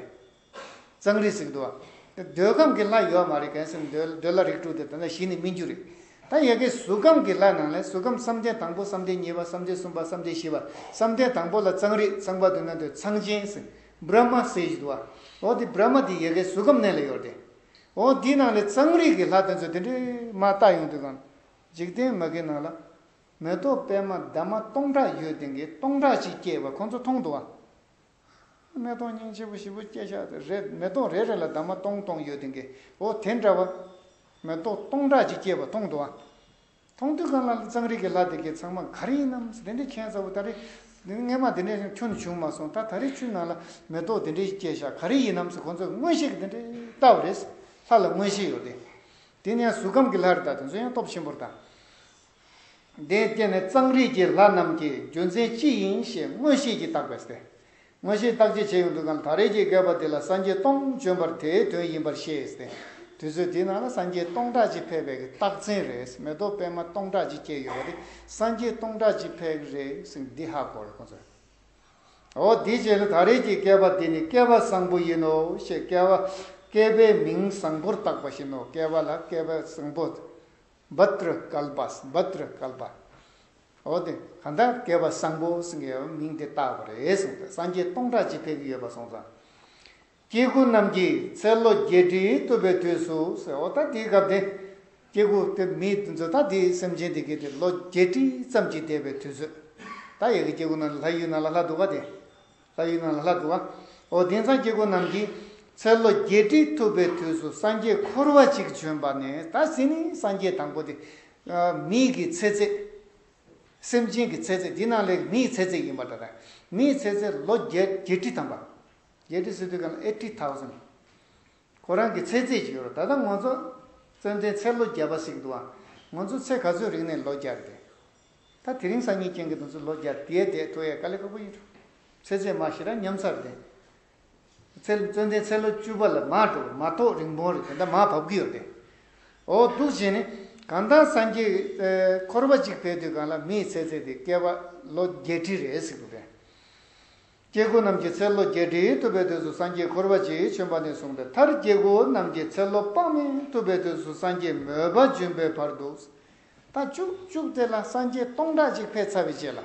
གཙང་རིས་ཟེར་གི་འདུག་བ། འདོད་ཁམས་ཀྱི་ལྷ་ཡོད་མ་རེད་གན་ཟེར་ན་འདོད་འདོད་ལྷ་རིགས་དྲུག་དེ་ད་ལྟ་གཞི་ནས་སྨིན་རྒྱུ་རེད། ད་ཡ་གི་གཟུགས་ཁམས་ཀྱི་ལྷ་ནང་ལས་གཟུགས་ཁམས་བསམ་གཏན་དང་པོ་བསམ་གཏན་གཉིས་པ་བསམ་གཏན་གསུམ་པ་བསམ་གཏན་བཞི་པ་བསམ་གཏན་དང་པོ་ལ་གཙང་རིས་ཚངས་པ་འདོད་ན་འདོད་ཚངས་ཆེན་ཟེར། བྷྲ་མ་ཟེར་གི་འདུག་བ། འོ་དེ་བྷྲ་མ་དེ་ཡ་གི་གཟུགས་ཁམས་ནང་ལ་ཡོད་རེད་དེ། འོ་དེའི་ནང་ལས་གཙང་རིས་ཀྱི་ལྷ་དེ་ཚོ་དེ་འདྲའི་མ་བལྟ་ཡོང་དུས་གང་། འཇིག་རྟེན་མ་གི་ནང་ལ། མེ་ཏོག་པད་མ་འདབ་མ་སྟོང་ཕྲག་ཡོད་དེ་འགའི་སྟོང་ཕྲག་གཅིག་སྐྱེས་པ་ཁོང་ཚོ་མཐོང་འདུག་བ། མེ་ཏོག་སྙིང་རྗེ་པོ་ཞེ་པོ་སྐྱེས་ཤག་དེ་རེད། མེ་ཏོག་རེ་རེ་ལ་འདབ་མ་སྟོང་སྟོང་ཡོད་དེ་འགའི་འོ་དེ་འདྲ་བ། མེ་ཏོག་སྟོང་ཕྲག་གཅིག་སྐྱེས་པ་མཐོང་འདུག་བ། མཐོང་དུས་གང་ལ་གཙང་རིས་ཀྱི་ལྷ་དེ་གའི་ཚང་མ་ག་རེ་ཡིན་ནམ་ཟེར་དེ་འདྲའི་ཁྱད་མཚར་པོ་ད་རེས། སྔས་མ་དེ་འདྲའི་ཁྱོན་ནས་བྱུང་མ་སོང་ད་ད་རེས་ཆུ་ནང་ལ་མེ་ཏོག་དེ་འདྲའི་སྐྱེས་ཤག་ག་རེ་ཡིན་ནམ་ཟེར་ཁོང་ཚོས་མངོན་ཤེས་ཀྱིས་དེ་འདྲའི་བལྟ་བ་རེད། ལྷ་ལ་མངོན་ཤེས་ཡོད་དེ། དེ་ནས་གཟུགས་ཁམས་ཀྱི་ལྷ་རེད་ད་དེ་ཚོ་ཡང་སྟོབས་ཆེན་པོ་རེད་ད། དེ་སྐྱེས་ནས་གཙང་རིས་ཀྱི་ལྷ་རྣམས་ཀྱིས་རྒྱུ་མཚན་ཅི་ཡིན་ཞེས་མངོན་ཤེས་ཀྱིས་བརྟགས་པས་ཏེ། མངོན་ཤེས་བརྟག་དཔྱད་བྱེད་ཡོང་དུས་གང་ད་རེས་ཀྱི་བསྐལ་པ་འདི་ལ་སངས་རྒྱས་སྟོང་བྱོན་པར་དེའི་དོན་ཡིན་པར་ཤེས་ཏེ། དུས་ཚོད་འདིའི་ནང་ལ་སངས་རྒྱས་སྟོང་ཕྲག་གཅིག་ཕེབས་པའི་རྟགས་མཚན་རེད། མེ་ཏོག་པད་མ་སྟོང་ཕྲག་གཅིག་སྐྱེས་ཡོད་པ་དེ་སངས་རྒྱས་སྟོང་ཕྲག་གཅིག་ཕེབས་ཀྱི་རེད་ཟེར་འདི་ཧ་གོ་རེད་ཁོང་ཚོས། འོ་དེའི་རྗེས་ལ་ད་རེས་ཀྱི་བསྐལ་པ་འདི་ནི་བསྐལ་པ་བཟང་པོ་ཡིན་ནོ་ཞེས་བསྐལ་པ་བསྐལ་པའི་མིང་བཟང་པོར་བཏགས་པ་བཞིན་ནོ། བསྐལ་པ་ལ་བསྐལ་པ་བཟང་པོ། བྷ་དྲ་ཀལ་པ། བྷ་དྲ་ཀལ་པ། འོ་དེ་གང་ལྟར་བསྐལ་པ་བཟང་པོ་ཟེར་མཁན་མིང་དེ་བཏགས་པ་རེད་གསུངས་ཏེ། སངས་རྒྱས་སྟོང་ཕྲག་གཅིག་ཕེབས་ཀྱི་ཡོད་པ་སོང་ཙང་། སྐྱེ་དགུ་རྣམས་ཀྱིས་ཚེ་ལོ་བརྒྱད་ཁྲི་བཏུབ་པའི་དུས་སུ་ཟེར། འོ་ད་དེའི་སྐབས་དེ། སྐྱེ་དགུ་དེ་མི་དེ་ཚོ་ད་དེའི་སེམས་ཅན་དེ་གའི་དེ་ལོ་བརྒྱད་ཁྲི་ཙམ་གྱིས་འདས་པའི་དུས་ཚོད། ད་ཡ་གི་སྐྱེ་དགུ་རྣམས་ལྷ་ཡུལ་ནང་ལ་ལྷག་འདུག་ག་དེ། ལྷ་ཡུལ་ནང་ལ་ལྷག་འདུག་ག་འོ་དེང་སང་སྐྱེ་དགུ་རྣམས་ཀྱིས་ཚེ་ལོ་བརྒྱད་ཁྲི་ཐུབ་པའི་དུས་སུ་སངས་རྒྱས་འཁོར་བ་གཅིག་བྱོན་པ་ནས། ད་ཟེར་ནི་སངས་རྒྱས་དང་པོ་དེ་མིའི་གི་ཚེ་ཚད། སེམས་ཅན་གྱི་ཚེ་ཚད། འདི་ནང་ལས་མིའི་ཚེ་ཚད་ཡིན་པ། ད་ལྟ་མིའི་ཚེ་ཚད་ལོ་བརྒྱད་བརྒྱད་ཁྲི་ཐམ་པ། བརྒྱད་ཁྲི་ཟེར་དུས་གང་ལ་eighty thousand། ཁོ་རང་གི་ཚེ་ཚད་ཅིག་ཡོད་རེད། ད་ལྟ་ང་ཚོ་བཙན་བྱོལ་ཚེ་ལོ་བརྒྱ་པ་ཟེར་གྱི་འདུག་ཨ། ང་ཚོ་ཚེ་ག་ཚོད་རིང་ནས་ལོ་བརྒྱ་རེད་དེ། ད་དེ་རིང་སང་ཉིན་རྐྱེན་གྱིས་དུས་ཚོད་ལོ་བརྒྱ་དེ་བསྡད་ཐུབ་ཡས་དཀའ་ལས་ཁག་པོ་ཡིན་འགྲོ། ཚེ་ཚད་མ་ཞེ་དྲག་ཉམས་ཚར་ཏེ། ཚེ་བཙན་བྱོལ་ཚེ་ལོ་བཅུ་པ་ལ་མར་འགྲོ། མ་གཏོགས་རིང་པོ་རེད། དེ་འདྲ་མར་བབས་ཀྱི་ཡོད་རེད། འོ་འདུག་བྱས་ནས་གང་ལྟར་སངས་རྒྱས་ཨེ་འཁོར་བ་གཅིག་ཕེབས་དུས་གང་ལ་མིའི་ཚེ་ཚད་དེ་བསྐལ་པ་ལོ་བརྒྱད་ཁྲི་རེད་ཟེར་གྱི་རེད། སྐྱེ་དགུ་རྣམས་ཀྱི་ཚེ་ལོ་བརྒྱད་ཁྲི་ཐུབ་པའི་དུས་སུ་སངས་རྒྱས་འཁོར་བ་གཅིག་བྱོན་པ་ནས་བཟུང་སྟེ། མཐར་སྐྱེ་དགུ་རྣམས་ཀྱི་ཚེ་ལོ་དཔག་མེད་ཐུབ་པའི་དུས་སུ་སངས་རྒྱས་མོས་པ་འབྱོན་པའི་བར་དུ། ད་བཅུག་བཅུག་དེ་ལ་སངས་རྒྱས་སྟོང་ཕྲག་གཅིག་ཕེབས་ཚར་བའི་རྗེས་ལ།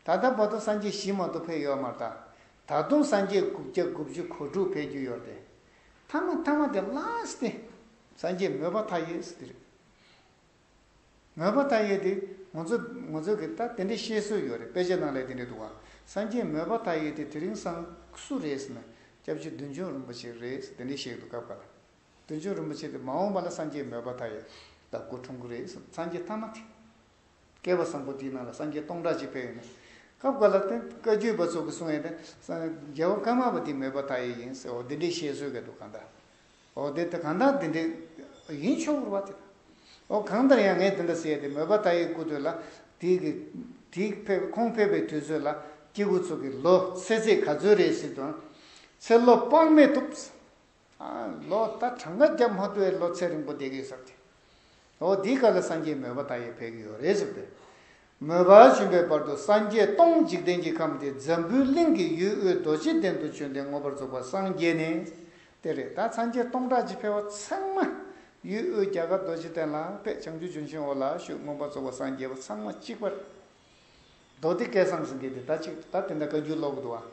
ད་ལྟ་བར་དུ་སངས་རྒྱས་བཞི་མ་གཏོགས་ཕེབས་ཡོད་མ་རེད། ད་ད་དུང་སངས་རྒྱས་དགུ་བརྒྱ་དགུ་བཅུ་གོ་དྲུག་ཕེབས་རྒྱུ་ཡོད་རེད། ཐ་མ་ཐ་མ་དེ་last་དེ་སངས་རྒྱས་མོས་པ་མཐའ་ཡས་ཟེར་དེ་རེད། མོས་པ་མཐའ་ཡས་དེ་ང་ཚོ་ང་ཚོ་གི་ད་དེ་འདྲའི་བཤད་སྲོལ་ཡོད་རེད། དཔེ་ཆ་ནང་ལ་དེ་འདྲ་འདུག་བ། སངས་རྒྱས་མོས་པ་མཐའ་ཡས་དེ་དེ་རིང་སང་སུ་རེད་ཟེར་ན། སྐྱབས་རྗེ་བདུད་འཇོམས་རིན་པོ་ཆེ་རེད་ཟེར་དེ་འདྲ་བཤད་འདུག་སྐབས་འགའ་ལ། བདུད་འཇོམས་རིན་པོ་ཆེ་དེ་མ་འོངས་པ་ལ་སངས་རྒྱས་མོས་པ་མཐའ་ཡས་ལ་སྐུ་འཁྲུངས་ཀྱི་རེད་ཟེར། སངས་རྒྱས་ཐ་མ་དེ། བསྐལ་པ་བཟང་པོ་དེའི་ནང་ལ་སངས་རྒྱས་སྟོང་ཕྲག་གཅིག་ཕེབས་ཡོད་ན། སྐབས་འགའ་ལ་དེ་བཀའ་བརྒྱུད་པ་ཚོ་གིས་གསུང་ཡས་དེ། རྒྱལ་བ་ཀརྨ་པ་དེ་མོས་པ་མཐའ་ཡས་ཡིན་ཟེར། འོ་དེ་འདྲའི་བཤད་སྲོལ་ག་འདུག་གང་ལྟར། འོ་དེ་དེ་གང་ལྟར་དེ་འདྲའི་ཡིན་ཆོག་རེད་བ་དེ། འོ་གང་ལྟར་ཡང་ངས་དེ་འདྲ་ཟེར་ཡས་དེ། མོས་པ་མཐའ་ཡས་སྐུ་དུས་ལ་དེའི་གི་དེའི་ཕེབས་ཁོང་ཕེབས་པའི་དུས་ཚོད་ལ་སྐྱེ་དགུ་ཚོ་གི་ལོ་ཚེ་ཚད་ག་ཚོད་རེད་ཟེར་དུས། ཚེ་ལོ་དཔག་མེད་ཐུབ། ཨ། ལོ་ད་གྲངས་ཀ་རྒྱབ་མ་ཐུབ་པའི་ལོ་ཚད་རིང་པོ་བསྡད་ཀྱི་ཡོད་ཟེར་ཏེ། འོ་དེའི་སྐབས་ལ་སངས་རྒྱས་མོས་པ་མཐའ་ཡས་ཕེབས་ཀྱི་ཡོད་རེད་ཟེར་ཏེ། མོས་པ་བྱོན་པའི་བར་དུ་སངས་རྒྱས་སྟོང་འཇིག་རྟེན་གྱི་ཁམས་དེ་འཛམ་བུའི་གླིང་གི་ཡུལ་དབུས་རྡོ་རྗེ་གདན་དུ་བྱོན་ཏེ་མངོན་པར་རྫོགས་པར་སངས་རྒྱས་ནས། དེ་རེད། ད་སངས་རྒྱས་སྟོང་ཕྲག་གཅིག་ཕེབས་པ་ཚང་མ་ཡུལ་དབུས་རྒྱ་གར་རྡོ་རྗེ་གདན་ལ་ཕེབས། བྱང་ཆུབ་ལྗོན་ཤིང་འོག་ལ་བཞུགས། མངོན་པར་རྫོགས་པར་སངས་རྒྱས་པ་ཚང་མ་གཅིག་པ་རེད། མདོ་སྡེ་སྐལ་བཟང་ཟེར་མཁན་དེ་ད་ཅིག་ད་དེ་འདྲ་བཀའ་འགྱུར་ཀློག་གི་འདུག་བ།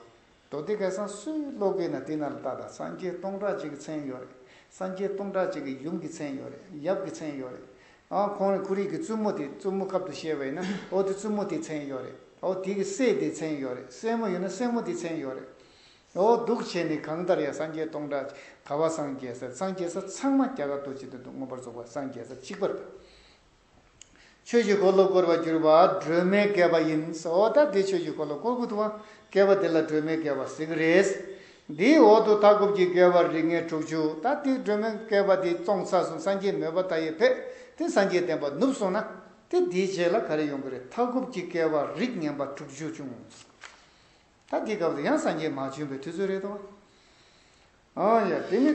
མདོ་སྡེ་སྐལ་བཟང་སུས་ཀློག་གི་ན། དེ་ནང་ལ་ད་ད་སངས་རྒྱས་སྟོང་ཕྲག་གཅིག་གི་མཚན་ཡོད་རེད། སངས་རྒྱས་སྟོང་ཕྲག་གཅིག་གི་ཡུམ་གྱི་མཚན་ཡོད་རེད། ཡབ་ཀྱི་མཚན་ཡོད་རེད། ཨ། ཁོང་རང་ཁོ་རང་གི་བཙུན་མོ་དེ། བཙུན་མོ་ཁབ་ཏུ་བཤད་པ་ཡིན་ན། འོ་དེ་བཙུན་མོ་དེ་མཚན་ཡོད་རེད། འོ་དེ་གི་སྲས་དེ་མཚན་ཡོད་རེད། སྲས་མོ་ཡོད་ན་སྲས་མོ་དེ་མཚན་ཡོད་རེད། འོ་འདུག་བྱས་ནས་གང་ལྟར་ཡང་སངས་རྒྱས་སྟོང་ཕྲག་གཅིག་ག་བ་སངས་རྒྱས་ས། སངས་རྒྱས་ས་ཚང་མ་རྒྱ་གར་རྡོ་རྗེ་གདན་དུ་མངོན་པར་རྫོགས་པར་སངས་རྒྱས་ས་གཅིག་པ་རེད། ཆོས་ཀྱི་འཁོར་ལོ་བསྐོར་བར་གྱུར་པ་སྒྲོན་མེའི་བསྐལ་པ་ཡིན། འོ་ད་དེ་ཆོས་ཀྱི་འཁོར་ལོ་བསྐོར་གྱི་འདུག་བ། བསྐལ་པ་དེ་ལ་སྒྲོན་མེའི་བསྐལ་པ་ཟེར་གྱི་རེད། འདིའི་འོག་ཏུ་མཐའ་འཁོབ་ཀྱི་བསྐལ་པ་རིགས་ལྔའི་དྲུག་ཅུ། ད་དེ་སྒྲོན་མེའི་བསྐལ་པ་དེ་བཙོངས་ཚར་སོང་། སངས་རྒྱས་མོས་པ་མཐའ་ཡས་ཕེབས་ཏེ་སངས་རྒྱས་བསྟན་པ་ནུབ་སོང་ན། དེ་དེའི་རྗེས་ལ་ག་རེ་ཡོང་གི་རེད། མཐའ་འཁོབ་ཀྱི་བསྐལ་པ་རིགས་ངན་པ་དྲུག་ཅུ་བྱུང་། ད་དེའི་སྐབས་སུ་ཡང་སངས་རྒྱས་མ་བྱོན་པའི་དུས་ཚོད་རེད་དོ། ཨ་ཡ། དེ་ནི།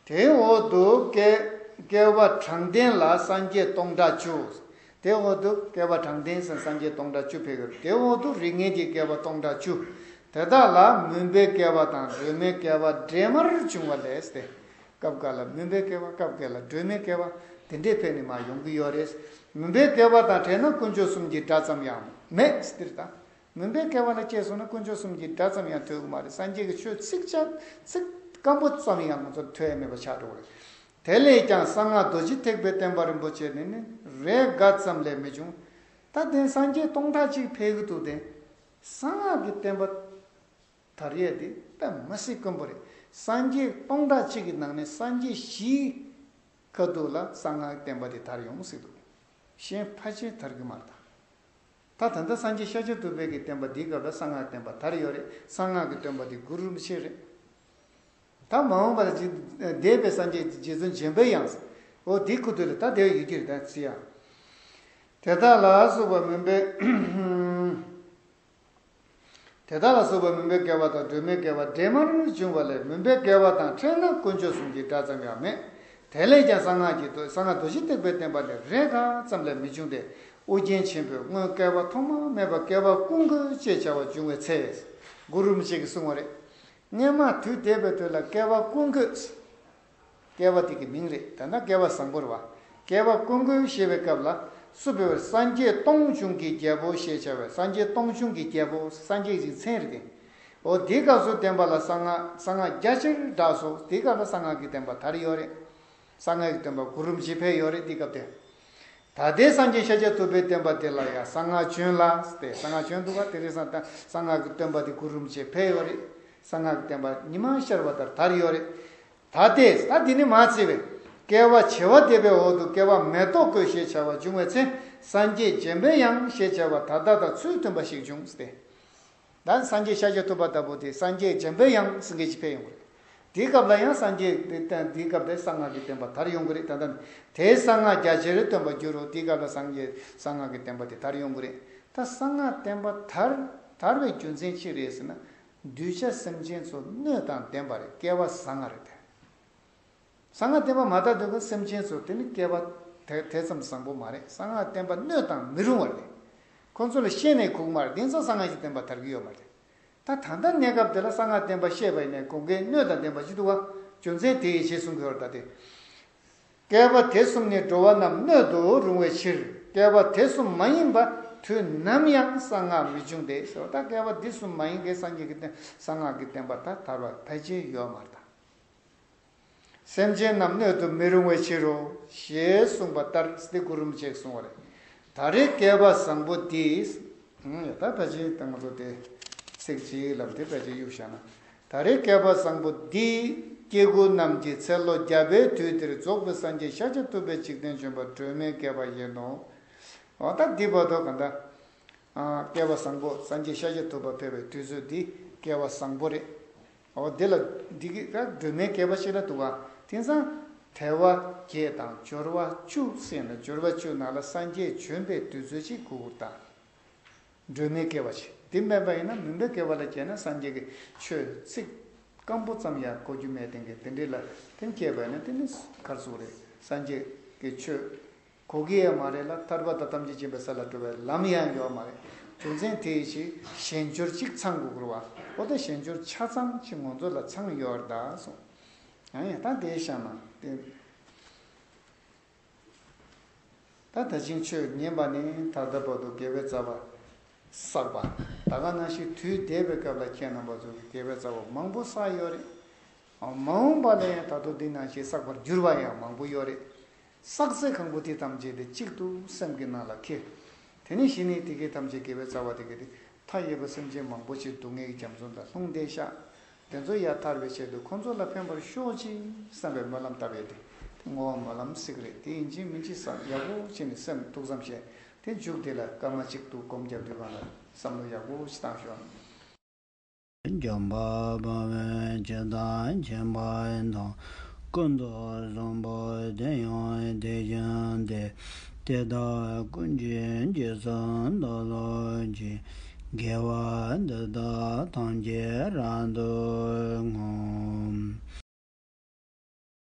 དེའི་འོག་ཏུ་བསྐལ་བསྐལ་པ་དྲང་ལྡན་ལ་སངས་རྒྱས་སྟོང་ཕྲག་བཅུ། དེའི་འོག་ཏུ་བསྐལ་པ་དྲང་ལྡན་ཟེར་སངས་རྒྱས་སྟོང་ཕྲག་བཅུ་ཕེབས་ཡོད། དེའི་འོག་ཏུ་རིགས་ངན་གྱི་བསྐལ་པ་སྟོང་ཕྲག་བཅུ། དེ་དག་ལ་མུན་པའི་བསྐལ་པ་དང་སྒྲོན་མེའི་བསྐལ་པ་འདྲེས་མར་འབྱུང་བ་ལས་ཏེ། སྐབས་འགའ་ལ་མུན་པའི་བསྐལ་པ། སྐབས་འགའ་ལ་སྒྲོན་མེའི་བསྐལ་པ། དེ་འདྲས་ཕེབས་ནས་མར་ཡོང་གི་ཡོད་རེད། མུན་པའི་བསྐལ་པ་དང་བྲལ་ན་དཀོན་མཆོག་གསུམ་གྱི་སྒྲ་ཙམ་ཡང་མེད་ཟེར་ད། མུན་པའི་བསྐལ་པ་ལ་སྐྱེས་སོང་ན་དཀོན་མཆོག་གསུམ་གྱི་སྒྲ་ཙམ་ཡང་ཐོས་ཀྱི་མ་རེད། སངས་རྒྱས་ཀྱི་ཆོས་ཚིག་ཅག་ཚིག་སྐམ་པོ་ཙམ་ཡང་ང་ཚོར་ཐོས་ཡ་མེད་པ་ཆགས་འགྲོ་གི་རེད། དེ་ལས་ཀྱང་གསང་སྔགས་རྡོ་རྗེ་ཐེག་པའི་བསྟན་པ་རིན་པོ་ཆེ་ནི་ནི་རེས་འགའ་ཙམ་ལས་མི་འབྱུང་། ད་དེ་སངས་རྒྱས་སྟོང་ཕྲག་གཅིག་ཕེབས་ཀྱི་འདུག་དེ། གསང་སྔགས་ཀྱི་བསྟན་པ་དར་ཡས་དེ་དཔེ་མི་སྲིད་དཀོན་པོ་རེད། སངས་རྒྱས་སྟོང་ཕྲག་གཅིག་གི་ནང་ནས་སངས་རྒྱས་བཞིའི་ཁ་ཐུག་ལ་གསང་སྔགས་བསྟན་པ་དེ་དར་ཡོང་སྲིད་འདུག་གཞན་ཕལ་ཆེར་དར་གྱི་མ་རེད་ད། ད་ད་ལྟ་སངས་རྒྱས་ཤཱཀྱ་ཐུབ་པའི་གི་བསྟན་པ་འདིའི་སྐབས་ལ་གསང་སྔགས་བསྟན་པ་དར་ཡོད་རེད། གསང་སྔགས་ཀྱི་སྟོན་པ་དེ་གུ་རུ་རིན་པོ་ཆེ་རེད། ད་མ་འོངས་པ་ལ་འདས་པའི་སངས་རྒྱས་རྗེ་བཙུན་འཇམ་པའི་དབྱངས། འོ་དེའི་ཁུ་ཐུག་ལ་ད་དེ་ཡོད་ཀྱི་རེད། ད་ཚིག་ཡ། དེ་དག་ལ་སོགས་པ་མུན་པའི། དེ་དག་ལ་སོགས་པ་མུན་པའི་བསྐལ་པ་དང་སྒྲོན་མེའི་བསྐལ་པ་འདྲེས་མར་འབྱུང་བ་ལས། མུན་པའི་བསྐལ་པ་དང་བྲལ་ན་དཀོན་མཆོག་གསུམ་གྱི་སྒྲ་ཙམ་ཡང་མེད། དེ་ལས་ཀྱང་གསང་སྔགས་ཀྱི་རྡོ་གསང་སྔགས་རྡོ་རྗེ་ཐེག་པའི་བསྟན་པ་ནི་རེས་འགའ་ཙམ་ལས་མི་འབྱུང་སྟེ། ཨོ་རྒྱན་ཆེན་པོས་སྔོན་བསྐལ་པ་ཐོག་མ་མེད་པ་བསྐལ་པ་ཀུན་དགོས་ཅེས་བྱ་བ་འབྱུང་བའི་ཚེ། གུ་རུ་རིན་པོ་ཆེ་གིས་གསུངས་པ་རེད། སྔོན་མ་དུས་འདས་པའི་དུས་ལ་བསྐལ་པ་ཀུན་དགོས། བསྐལ་པ་དེ་གི་མིང་རེད། ད་ལྟ་བསྐལ་པ་བཟང་པོ་རེད་བ། བསྐལ་པ་ཀུན་དགོས་ཞེས་པའི་སྐབས་ལ་སུ་བོས་སངས་རྒྱས་སྟོང་བྱུང་གི་རྒྱལ་པོ་ཞེས་བྱ་བའི་སངས་རྒྱས་སྟོང་བྱུང་གི་རྒྱལ་པོ། སངས་རྒྱས་ཀྱི་མཚན་རེད་དེ། འོ་དེའི་སྐབས་སུ་བསྟན་པ་ལ་གསང་སྔགས་གསང་སྔགས་རྒྱ་ཆེར་བསྒྲགས་སོ། དེའི་སྐབས་ལ་གསང་སྔགས་ཀྱི་བསྟན་པ་དར་ཡོད་རེད། གསང་སྔགས་ཀྱི་སྟོན་པ་གུ་རུ་རིན་པོ་ཆེ་ཕེབས་ཡོད་རེད། དེའི་སྐབས་དེ། ད་ལྟའི་སངས་རྒྱས་ཤཱཀྱ་ཐུབ་པའི་བསྟན་པ་དེ་ལ་ཡང་གསང་སྔགས་བྱོན་ལ་སྟེ། གསང་སྔགས་བྱོན་འདུག་ག་དེ་རིང་སང་ད་གསང་སྔགས་ཀྱི་སྟོན་པ་དེ་གུ་རུ་རིན་པོ་ཆེ་ཕེབས་ཡོད་རེད། གསང་སྔགས་ཀྱི་བསྟན་པ་ཉི་མ་ཤར་བ་ལྟར་དར་ཡོད་རེད། ད་ལྟའི་ད་འདི་ནི་མ་བརྩིས་པས། བསྐལ་པ་བྱེ་བ་འདས་པའི་འོག་ཏུ་བསྐལ་པ་མེ་ཏོག་བཀོད་ཞེས་བྱ་བ་འབྱུང་བའི་ཚེ། སངས་རྒྱས་འཇམ་པའི་དབྱངས་ཞེས་བྱ་བ་ད་ལྟ་དང་ཚུལ་མཐུན་པ་ཞིག་འབྱུང་སྟེ། ད་སངས་རྒྱས་ཤཱཀྱ་ཐུབ་པ་ལྟ་བུ་དེ་སངས་རྒྱས་འཇམ་པའི་དབྱངས་ཟེར་མཁན་ཅིག་ཕེབས་ཡོང་གི་རེད། དེའི་སྐབས་ལ་ཡང་སངས་རྒྱས་དེ་དེའི་སྐབས་དེ་གསང་སྔགས་ཀྱི་བསྟན་པ་དར་ཡོང་གི་རེད། ད་ལྟ་ནི་དེའི་གསང་སྔགས་རྒྱ་ཆེར་སྟོན་པར་འགྱུར་རོ། དེའི་སྐབས་ལ་སངས་རྒྱས་གསང་སྔགས་ཀྱི་བསྟན་པ་དེ་དར་ཡོང་གི་རེད། ད་གསང་སྔགས་བསྟན་པ་དར་དར་བའི་རྒྱུ་མཚན་ཅི་རེད་ཟེར་ན། གདུལ་བྱ་སེམས་ཅན་ཚོ་སྣོད་དང་ལྡན་པ་རེད། བསྐལ་པ་བཟང་ང་རེད་དེ། གསང་སྔགས་བསྟན་པ་མ་དར་དུས་ཀྱི་སེམས་ཅན་ཚོ་དེ་ནི་བསྐལ་པ་དེ་དེ་ཙམ་བཟང་པོ་མ་རེད། གསང་སྔགས་བསྟན་པ་སྣོད་དང་མི་རུང་བ་རེད། ཁོ་ཚོ་ལ་བཤད་ནས་ཁུག་མ་རེད། དེ་ཚོ་གསང་སྔགས་ཀྱི་བསྟན་པ་དར་གྱི་ཡོད་མ་རེད། ད་ད་ལྟ་གནས་སྐབས་དེ་ལ་གསང་སྔགས་བསྟན་པ་བཤད་པ་ཡིན་ནའི་གོ་མཁན་སྣོད་དང་ལྡན་པ་ཅིག་འདུག་བ། རྒྱུ་མཚན་དེ་ཡི་ཕྱིར་གསུང་གི་ཡོད་རེད། ད་དེ། བསྐལ་པ་དེ་གསུམ་ནི་འགྲོ་བ་རྣམས་སྣོད་དུ་རུང་བའི་ཕྱིར། བསྐལ་པ་དེ་གསུམ་མ་ཡིན་པ་དུས་ནམ་ཡང་གསང་སྔགས་མི་འབྱུང་སྟེ་ཟེར་བ། ད་བསྐལ་པ་འདི་གསུམ་མ་ཡིན་གྱི་སངས་རྒྱས་ཀྱི་བསྟན་གསང་སྔགས་ཀྱི་བསྟན་པ་ད་དར་བ་ཕལ་ཆེར་ཡོད་མ་རེད་ད། སེམས་ཅན་རྣམས་སྣོད་དུ་མི་རུང་བའི་ཕྱིར་རོ། ཞེས་གསུངས་པ་ལྟར་སྟེ་གུ་རུམ་ཅེས་གསུང་བ་རེད། ད་རེས་བསྐལ་པ་བཟང་པོ་འདི། ད་ཕལ་ཆེར་ད་ང་ཚོ་དེ་ཚིག་གཅིག་ལབ་དེ་ཕལ་ཆེར་གཡུག་བཞག་ན། ད་རེས་བསྐལ་པ་བཟང་པོ་འདི། སྐྱེ་དགུ་རྣམས་ཀྱི་ཚེ་ལོ་བརྒྱ་པའི་དུས་འདིར་རྫོགས་པའི་སངས་རྒྱས་ཤཱཀྱ་ཐུབ་པས་འཇིག་རྟེན་བྱོན་པ་སྒྲོན་མེའི་བསྐལ་པ་ཡིན་ནོ། འོ་ད་འདི་བར་དུ་ག་འདྲ། ཨ། བསྐལ་པ་བཟང་པོ་སངས་རྒྱས་ཤཱཀྱ་ཐུབ་པ་ཕེབས་པའི་དུས་ཚོད་འདི་བསྐལ་པ་བཟང་པོ་རེད། འོ་འདི་ལ་འདི་གི་ད་སྒྲོན་མེའི་བསྐལ་པ་ཞིག་ལ་འདུག་ག་དེང་སང་དལ་བ་བརྒྱད་དང་འབྱོར་བ་བཅུ་ཟེར་ན་འབྱོར་བ་བཅུ་ནང་ལ་སངས་རྒྱས་བྱོན་པའི་དུས་ཚོད་ཅིག་གུ་གུར་དང་། སྒྲོན་མེའི་བསྐལ་པ་ཞིག་འདི་མིན་པ་ཡིན་ན་མུན་པའི་བསྐལ་པ་ལ་བསྐྱལ་ན་སངས་རྒྱས་ཀྱི་ཆོས་ཚིག་སྐམ་པོ་ཙམ་ཡང་གོ་རྒྱུ་མེད་དེང་གི་དེ་འདྲ་ལ་དེ་བསྐྱལ་བ་ཡིན་ན་དེ་ནི་གར་སོང་རེད། སངས་རྒྱས་ཀྱི་ཆོས་གོ་གི་ཡང་མ་རེད་ལ། ཐར་པ་དང་ཐམས་ཅད་མཁྱེན་པའི་ས་ལ་འགྲོ་བའི་ལམ་ཡང་ཡོད་མ་རེད། རྒྱུ་མཚན་དེ་ཡི་ཕྱིར་གཞན་འབྱོར་གཅིག་ཚང་དགོས་ཀྱི་རེད་བ། འོ་ད་གཞན་འབྱོར་ཆ་ཚང་གཅིག་ང་ཚོ་ལ་ཚང་ཡོད་རེད་ད་གསུངས། ཡང་ཡང་ད་དེའི་ཤ་ན་དེ། ད་ད་ཕྱིན་ཆོས་ཉན་པ་ནི་ད་ལྟ་བར་དུ་དགེ་བའི་རྩ་བ་བསགས་པ། ད་ག་ནང་བཞིན་དུས་འདས་པའི་སྐབས་ལ་ཁྱེད་རྣམ་པ་ཚོ་གིས་དགེ་བའི་རྩ་བ་མང་པོ་བསགས་ཡོད་རེད། མ་འོངས་པ་ལ་ཡང་ད་དུང་འདི་ནང་བཞིན་བསགས་པར་འགྱུར་བ་ཡང་མང་པོ་ཡོད་རེད། བསགས་ཚད་གང་པོ་དེ་ཐམས་ཅད་དེ་གཅིག་ཏུ་སེམས་ཀྱི་ནང་ལ་འཁྱེར། དེ་ནས་གཞི་ནས་དེ་གའི་ཐམས་ཅད་དགེ་བའི་རྩ་བ་དེ་གའི་དེ་མཐའ་ཡས་པ་སེམས་ཅན་མང་པོ་ཞིག་སྡུག་བསྔལ་གྱི་རྒྱ་མཚོ་ལ་ལྷུང་བསྡད་ཤག་དེ་ཚོ་ཡར་ཐར་བའི་ཆེད་དུ་ཁོང་ཚོ་ལ་ཕན་པར་ཤོག་ཅིག་བསམ་པའི་སྨོན་ལམ་བཏབ་ཡོད་དེ། དེ་བསྔོ་བ་སྨོན་ལམ་ཟེར་གི་རེད། དེ་ཡིན་གཅིག་མིན་གཅིག་བསམ་ཡག་པོ་བྱས་ནས་སེམས་ཐུགས་བསམ་བཞེས། དེ་མཇུག་དེ་ལ་སྐར་མ་གཅིག་ཏུ་སྒོམ་རྒྱབ་དུས་སྒང་ལ་བསམ་བློ་ཡག་པོ་ཞིག་བཏང་ཤོག་འཇམ་དཔལ་དཔའ་བོས་ཇི་ལྟར་མཁྱེན་པ་དང་། ཀུན་ཏུ་བཟང་པོ་དེ་ཡང་དེ་བཞིན་ཏེ། དེ་དག་ཀུན་གྱི་རྗེས་སུ་བདག་སློབ་ཅིང་། དགེ་བ་འདི་དག་ཐམས་ཅད་རབ་ཏུ་བསྔོ།